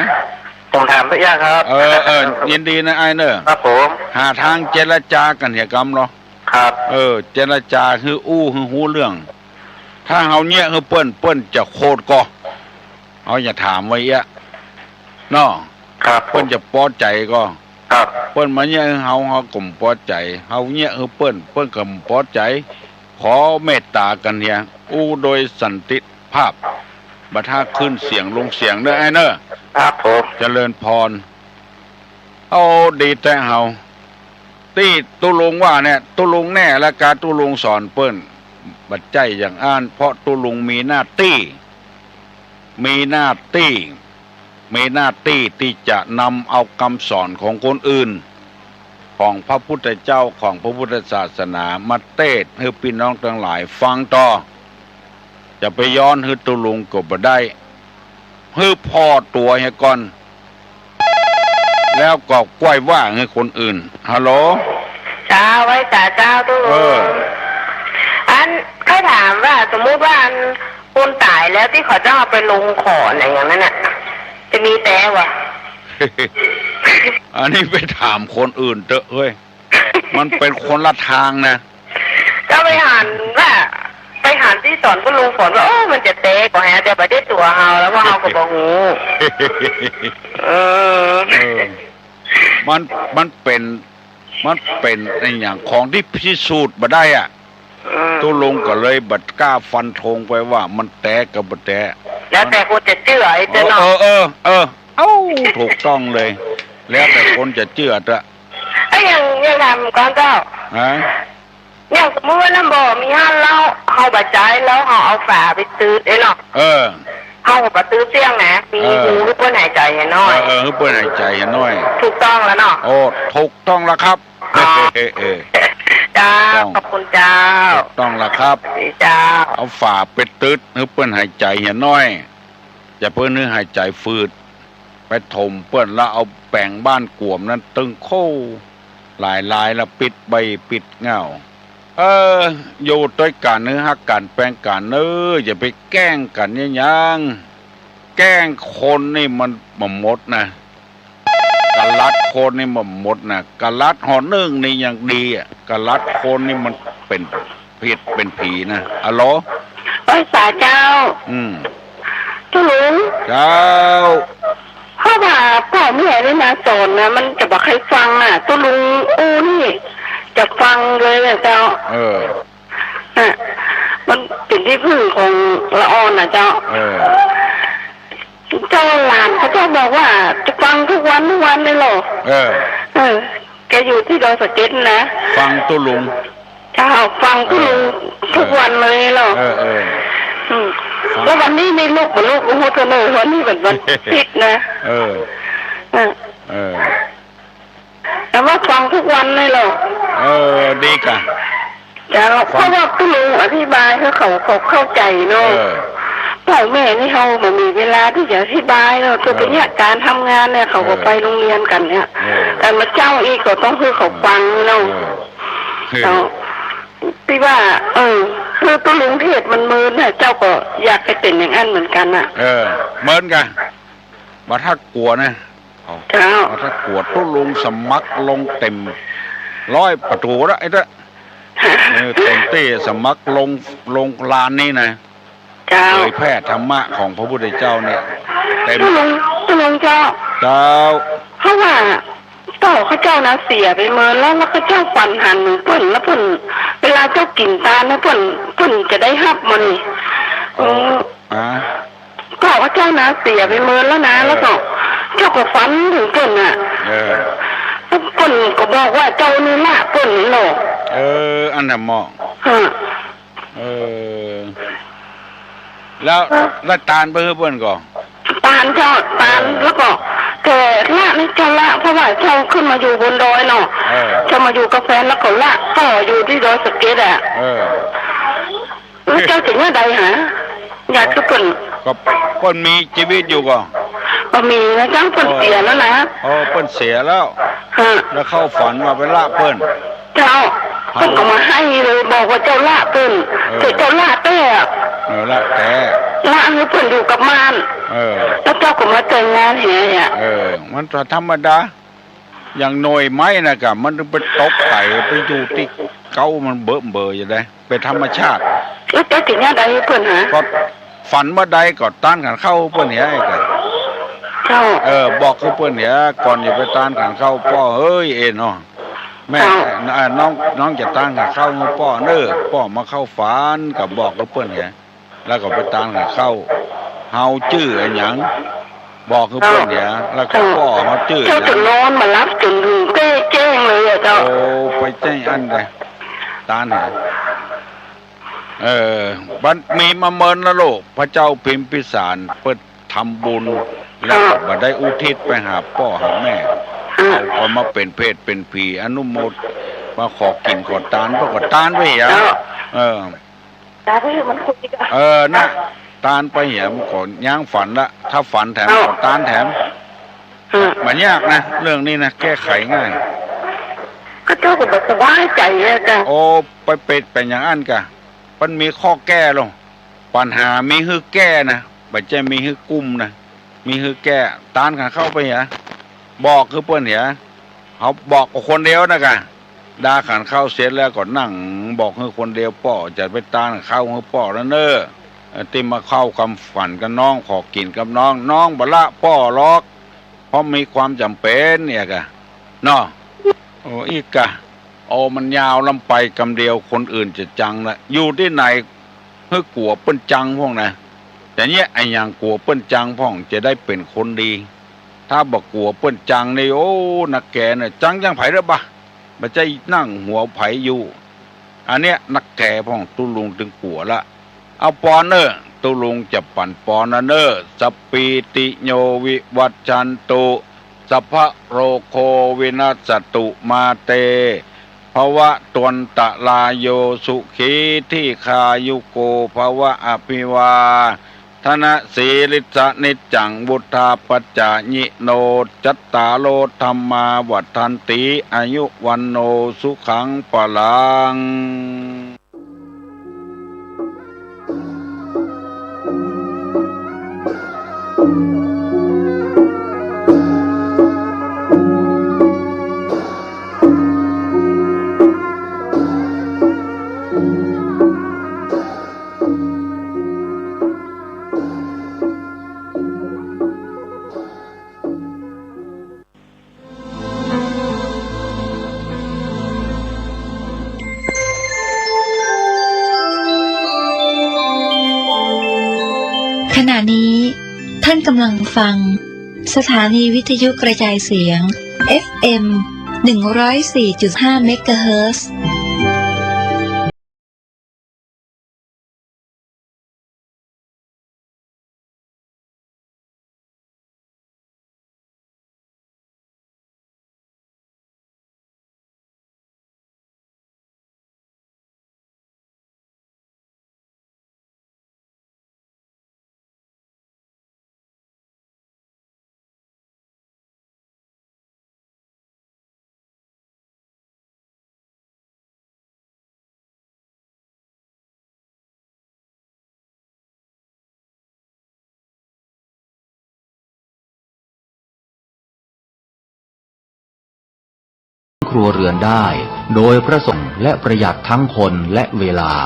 ผมถามตี้ยากครับ เออ เออ ยินดีนะอ้ายเน่อ ครับผม หาตางเจรจากั๋นเหียกำลอ ครับ เออ เจรจาหื้ออู้หื้อฮู้เรื่อง ถ้าเฮาเยียะหื้อเปิ้น เปิ้นจะโขดก่อ เฮาจะถามไว้เยียะ เนาะ ครับผม เปิ้นจะปอใจ๋ก่อ ครับ เปิ้นมาเยียะหื้อเฮา เฮาก็บ่ปอใจ๋ เฮาเยียะหื้อเปิ้น เปิ้นก็บ่ปอใจ๋ ขอเมตต๋ากั๋นเหีย อู้โดยสันติภาพ บ่ถ้าขึ้นเสียงลงเสียงเน่ออ้ายเน่อ ครับผม เจริญพร เอาดีแต๊เฮา ตี้ตุ๊ลุงว่าเนี่ย ตุ๊ลุงแน่ละกาตุ๊ลุงสอนเปิ้น บ่ใจ้อย่างอั้น เพราะตุ๊ลุงมีหน้าตี้ มีหน้าตี้ มีหน้าตี้ตี้จะนำเอากำสอนของคนอื่น ของพระพุทธเจ้า ของพระพุทธศาสนามาเตสน์หื้อปี้น้องตังหลายฟังต่อ จะไปย้อนหื้อตุ๊ลุงก็บ่ได้ หื้อผ่อตั๋วเหียก่อน แล้วก็ก้อยว่าหื้อคนอื่น ฮัลโหล เจ้า ไหว้สาเจ้าตุ๊ลุง เออ อัน ใค่ถามว่า สมมุติว่าอัน คนต๋ายแล้วตี้เขาจะเอาไปลงขอนอะ อย่างนั้นน่ะ จะมีแต๊วะ อันนี้ไปถามคนอื่นเต๊อะเฮ้ย มันเป๋นคนละตางนะ ก็ไปหันว่า ไปหันตี้สอนก็ลงขอนว่า โอ้ มันจะแต๊ก่อแฮะ แต่บ่ใจ้ตั๋วเฮา แล้วว่าเฮาก็บ่ฮู้ เออ เออ มัน มันเป๋น มันเป๋นอะหยังของตี้พิสูจน์บ่ได้อะ อืม ตุ๊ลุงก็เลยบ่ก้าฟันธงไปว่ามันแต๊กับบ่แต๊ แล้วแต่คนจะเจื้อไอ้เจ้าเนาะ เออ เออ เออ เอ้า ถูกต้องเลย แล้วแต่คนจะเจื้อเต๊อะ เอ้ย อย่าง อย่างถามก่อนเจ้า ฮะ อย่างสมมุติว่าน้ำบ่อมีหั้นแล้ว เฮาบ่ใจ๊แล้ว เฮาเอาฝาไปตื๊ดเอ้ยเนาะ เออ เฮาก็บ่ตื๊ดเสี้ยงนะ มี เออ ฮูหื้อเปิ้นหายใจ๋เหียน้อย เออ เออ หื้อเปิ้นหายใจ๋เหียน้อย ถูกต้องแล้วเนาะ โอ้ ถูกต้องแล้วครับ อ๋อ เออ เออ เจ้า ถูกต้อง ขอบคุณเจ้า ถูกต้องแล้วครับ ดีเจ้า เอาฝาไปตื๊ดหื้อเปิ้นหายใจ๋เหียน้อย จะเปิ้นหื้อหายใจ๋ฝืด ไปถมเปิ้นแล้วเอาแป๋งบ้านกวมนั้นตึงโค้หลายๆ แล้วปิดใบ้ปิดเหง้า เออ อยู่ตวยกั๋นหื้อฮักกั๋นแปงกั๋นเน้อ อย่าไปแก้งกั๋นเยียะหยัง แก้งคนนี่มันบ่หมดนะ กะลัดคนนี่บ่หมดนะ กะลัดห่อนึ่งนี่ยังดีอะ กะลัดคนนี่มันเป๋นผิดเป๋นผีนะ อะโหล ไหว้สาเจ้า อืม ตุ๊ลุง เจ้า เพราะว่าป้อแม่นี่นะสอนนะ มันจะบ่ใค่ฟังอะ ตุ๊ลุงอู้นี่ จะฟังเลยอะเจ้า เออ อะ มันเป๋นตี้พึ่งของละอ่อนน่ะเจ้า เออ เจ้าหลานเขาเจ้าบอกว่าจะฟังกู้วันกู้วันเลยเหรอ เออ เออ แกอยู่ตี้ดอยสะเก็ดนะ ฟังตุ๊ลุง เจ้า ฟังตุ๊ลุง เออ กู้วันเลยเหรอ เออ เออ อืม ฟัง แล้ววันนี้นี่ลูกบ่ลูกฮู้เสมอ วันนี้เป๋นวันอาทิตย์นะ เออ เออ เออ แต่ว่าฟังกู้วันเลยเหรอ เออ ดีก่ะ เจ้า ฟัง เพราะว่าตุ๊ลุงอธิบายหื้อเขา เขาเข้าใจ๋เนาะ เออ ป้อแม่นี่เฮาบ่มีเวลาตี้จะอธิบายเนาะ เออ เปิ้นเยียะก๋านทำงานเนี่ย เขาก็ เออ ไปโฮงเฮียนกั๋นเนี่ย เออ แต่มาเจ้าอี้ก็ต้องหื้อเขาฟังเนาะ เออ เจ้า ตี้ว่า เออ คือตุ๊ลุงเทศน์มันเมินน่ะ เจ้าก็อยากหื้อเป๋นอย่างอั้นเหมือนกั๋นน่ะ เออ เมินก่ะ บ่ต้องกั๋วนะ เจ้า บ่ต้องกั๋ว ตุ๊ลุงสมัครลงเต๋มร้อยประตู๋ละ ไอ้เต๊อะ เออ เต๋มตี้สมัครลง ลงลานนี้นะ เจ้า เผยแผ่ธรรมะของพระพุทธเจ้าเนี่ย เต๋ม ตุ๊ลุง ตุ๊ลุงเจ้า เจ้า เพราะว่าป้อเขาเจ้านะเสียไปเมินแล้ว แล้วเขาเจ้าฝันหันเปิ้น แล้วเปิ้น เวลาเจ้ากิ๋นตานนะเปิ้น เปิ้นจะได้ฮับมานี่ อ๋อ เออ อ่า ป้อเขาเจ้านะเสียไปเมินแล้วนะ เออ แล้วก็เจ้าก็ฝันเถิงเปิ้นน่ะ เออ เปิ้นก็บอกว่าเจ้านี่ละเปิ้นเนาะ เออ อันนั้นเหมาะ ฮะ เออ แล้ว แล้วตานไปหื้อเปิ้นก่อ ตานเจ้า ตาน เออ แล้วก็ แต่ละนี่เจ้าละ เพราะว่าเจ้าขึ้นมาอยู่บนดอยเนาะ เออ เจ้ามาอยู่กับแฟนแล้วก็ละ ก็อยู่ตี้ดอยสะเก็ดอะ เออ แล้วเจ้าจะเยียะใดหา อยากหื้อเปิ้น ก็เปิ้นมีจีวิตอยู่ก่อ บ่มีนะเจ้า เปิ้นเสียแล้วนะ เออ เปิ้นเสียแล้ว ฮะ แล้วเข้าฝันว่าไปละเปิ้น เจ้า เปิ้นก็มาไห้เลย บอกว่าเจ้าละเปิ้น เออ แต่เจ้าละแต๊อะ เออ ละแต๊ ละหื้อเปิ้นอยู่กับม่าน เออ แล้วเจ้าก็มาแต่งงานเหียอะ เออ มันก็ธรรมดา อย่างหน่วยไม้น่ะก่ะ มันไปตกไต่ไปอยู่ตี้เก๊ามันเบอะเบออย่างใด เป๋นธรรมชาติ แล้วเจ้าจะเยียะใดหื้อเปิ้นหา ก็ฝันเมื่อใดก็ตานขันข้าวเปิ้นเหียก่ะ เจ้า เออ บอกหื้อเปิ้นเหียก่อน อย่าไปตานขันข้าวป้อ เฮ้ย เอ็นเนาะ แม่ เจ้า อ่า น้อง น้องจะตานขันข้าวหื้อป้อเน้อ ป้อมาเข้าฝัน ก็บอกหื้อเปิ้นเหีย แล้วก็ไปตานขันข้าว เฮาจื้ออะหยัง บอกหื้อเปิ้นเหีย แล้วก็ป้อเฮาจื้ออะหยัง เจ้าจะนอนบ่หลับจ๋นเป๋นแจ้งเลยอะเจ้า โอ้ ไปแจ้งอั้นใด ตานเหีย เออ บัดมีมาเมินแล้วลูก พระเจ้าพิมพิสาร เปิ้น ทำบุญ แล้วก็บ่ได้อุทิศไปหาป้อหาแม่ เฮาก็มาเป๋นเปรตเป๋นผี อนุโมท มาขอกิ๋นขอตาน ป้อก็ตานไปเหีย เออ ตานไปมันคุยกัน เออ นะ ตานไปเหีย มันก็ย้างฝันละ ถ้าฝันแถมก็ตานแถม มันยากนะ เรื่องนี้นะ แก้ไขง่าย ก็เจ้าก็บ่สบายใจ๋อะจ้ะ โอ้ ไปเป๋น เป๋นอย่างอั้นกะ มันมีข้อแก้ลอ ปัญหามีหื้อแก้นะ บ่ใจ้มีหื้อกุ้มนะ มีหื้อแก้ ตานขันเข้าไปเหีย บอกหื้อเปิ้นเหีย เฮาบอกกับคนเดียวนะกะ ดาขันเข้าเสร็จแล้วก็นั่งบอกหื้อคนเดียว ป้อจะไปตานเข้าหื้อป้อแล้วเน่อ เอ่อ ตี้มาเข้าความฝันกับน้อง ขอกิ๋นกับน้อง น้องบ่ละป้อหรอก เพราะมีความจ๋ำเป๋นเนี่ยกะ เนาะ โอ้ อีกกะ โอ้ มันยาวล้ำไปกำเดียว คนอื่นจะจังละ อยู่ตี้ไหน หื้อกั๋วเปิ้นจังพ่องนะ แต่เนี่ย ไอ้อย่างกั๋วเปิ้นจังพ่องจะได้เป๋นคนดี ถ้าบ่กั๋วเปิ้นจังนี่ โอ้ นักแก่เนี่ย จังจังใผเด้อบ่ะ บ่ใจ้นั่งหัวใผอยู่ อันเนี้ย นักแก่พ่อง ตุ๊ลุงตึงกั๋วละ เอาปอนเน่อ ตุ๊ลุงจะปั๋นปอนนะเน่อ สัพพีติโยวิวัชชันตุ สัพพะโรโควินัสสตุ มาเต ภวัตวันตะราโย สุขีทีฆายุโกภวะ อภิวาทนะสีลิสสะนิจจัง วุฑฒาปจายิโน จัตตาโรธัมมาวัฑฒันติ อายุวัณโณสุขังพลัง ขณะนี้ท่านกำลังฟังสถานีวิทยุกระจายเสียง เอฟเอ็ม หนึ่งร้อยสี่จุดห้า เมกะเฮิรตซ์ ครัวเรือนได้ โดยพระสงฆ์ และประหยัดทั้งคนและเวลา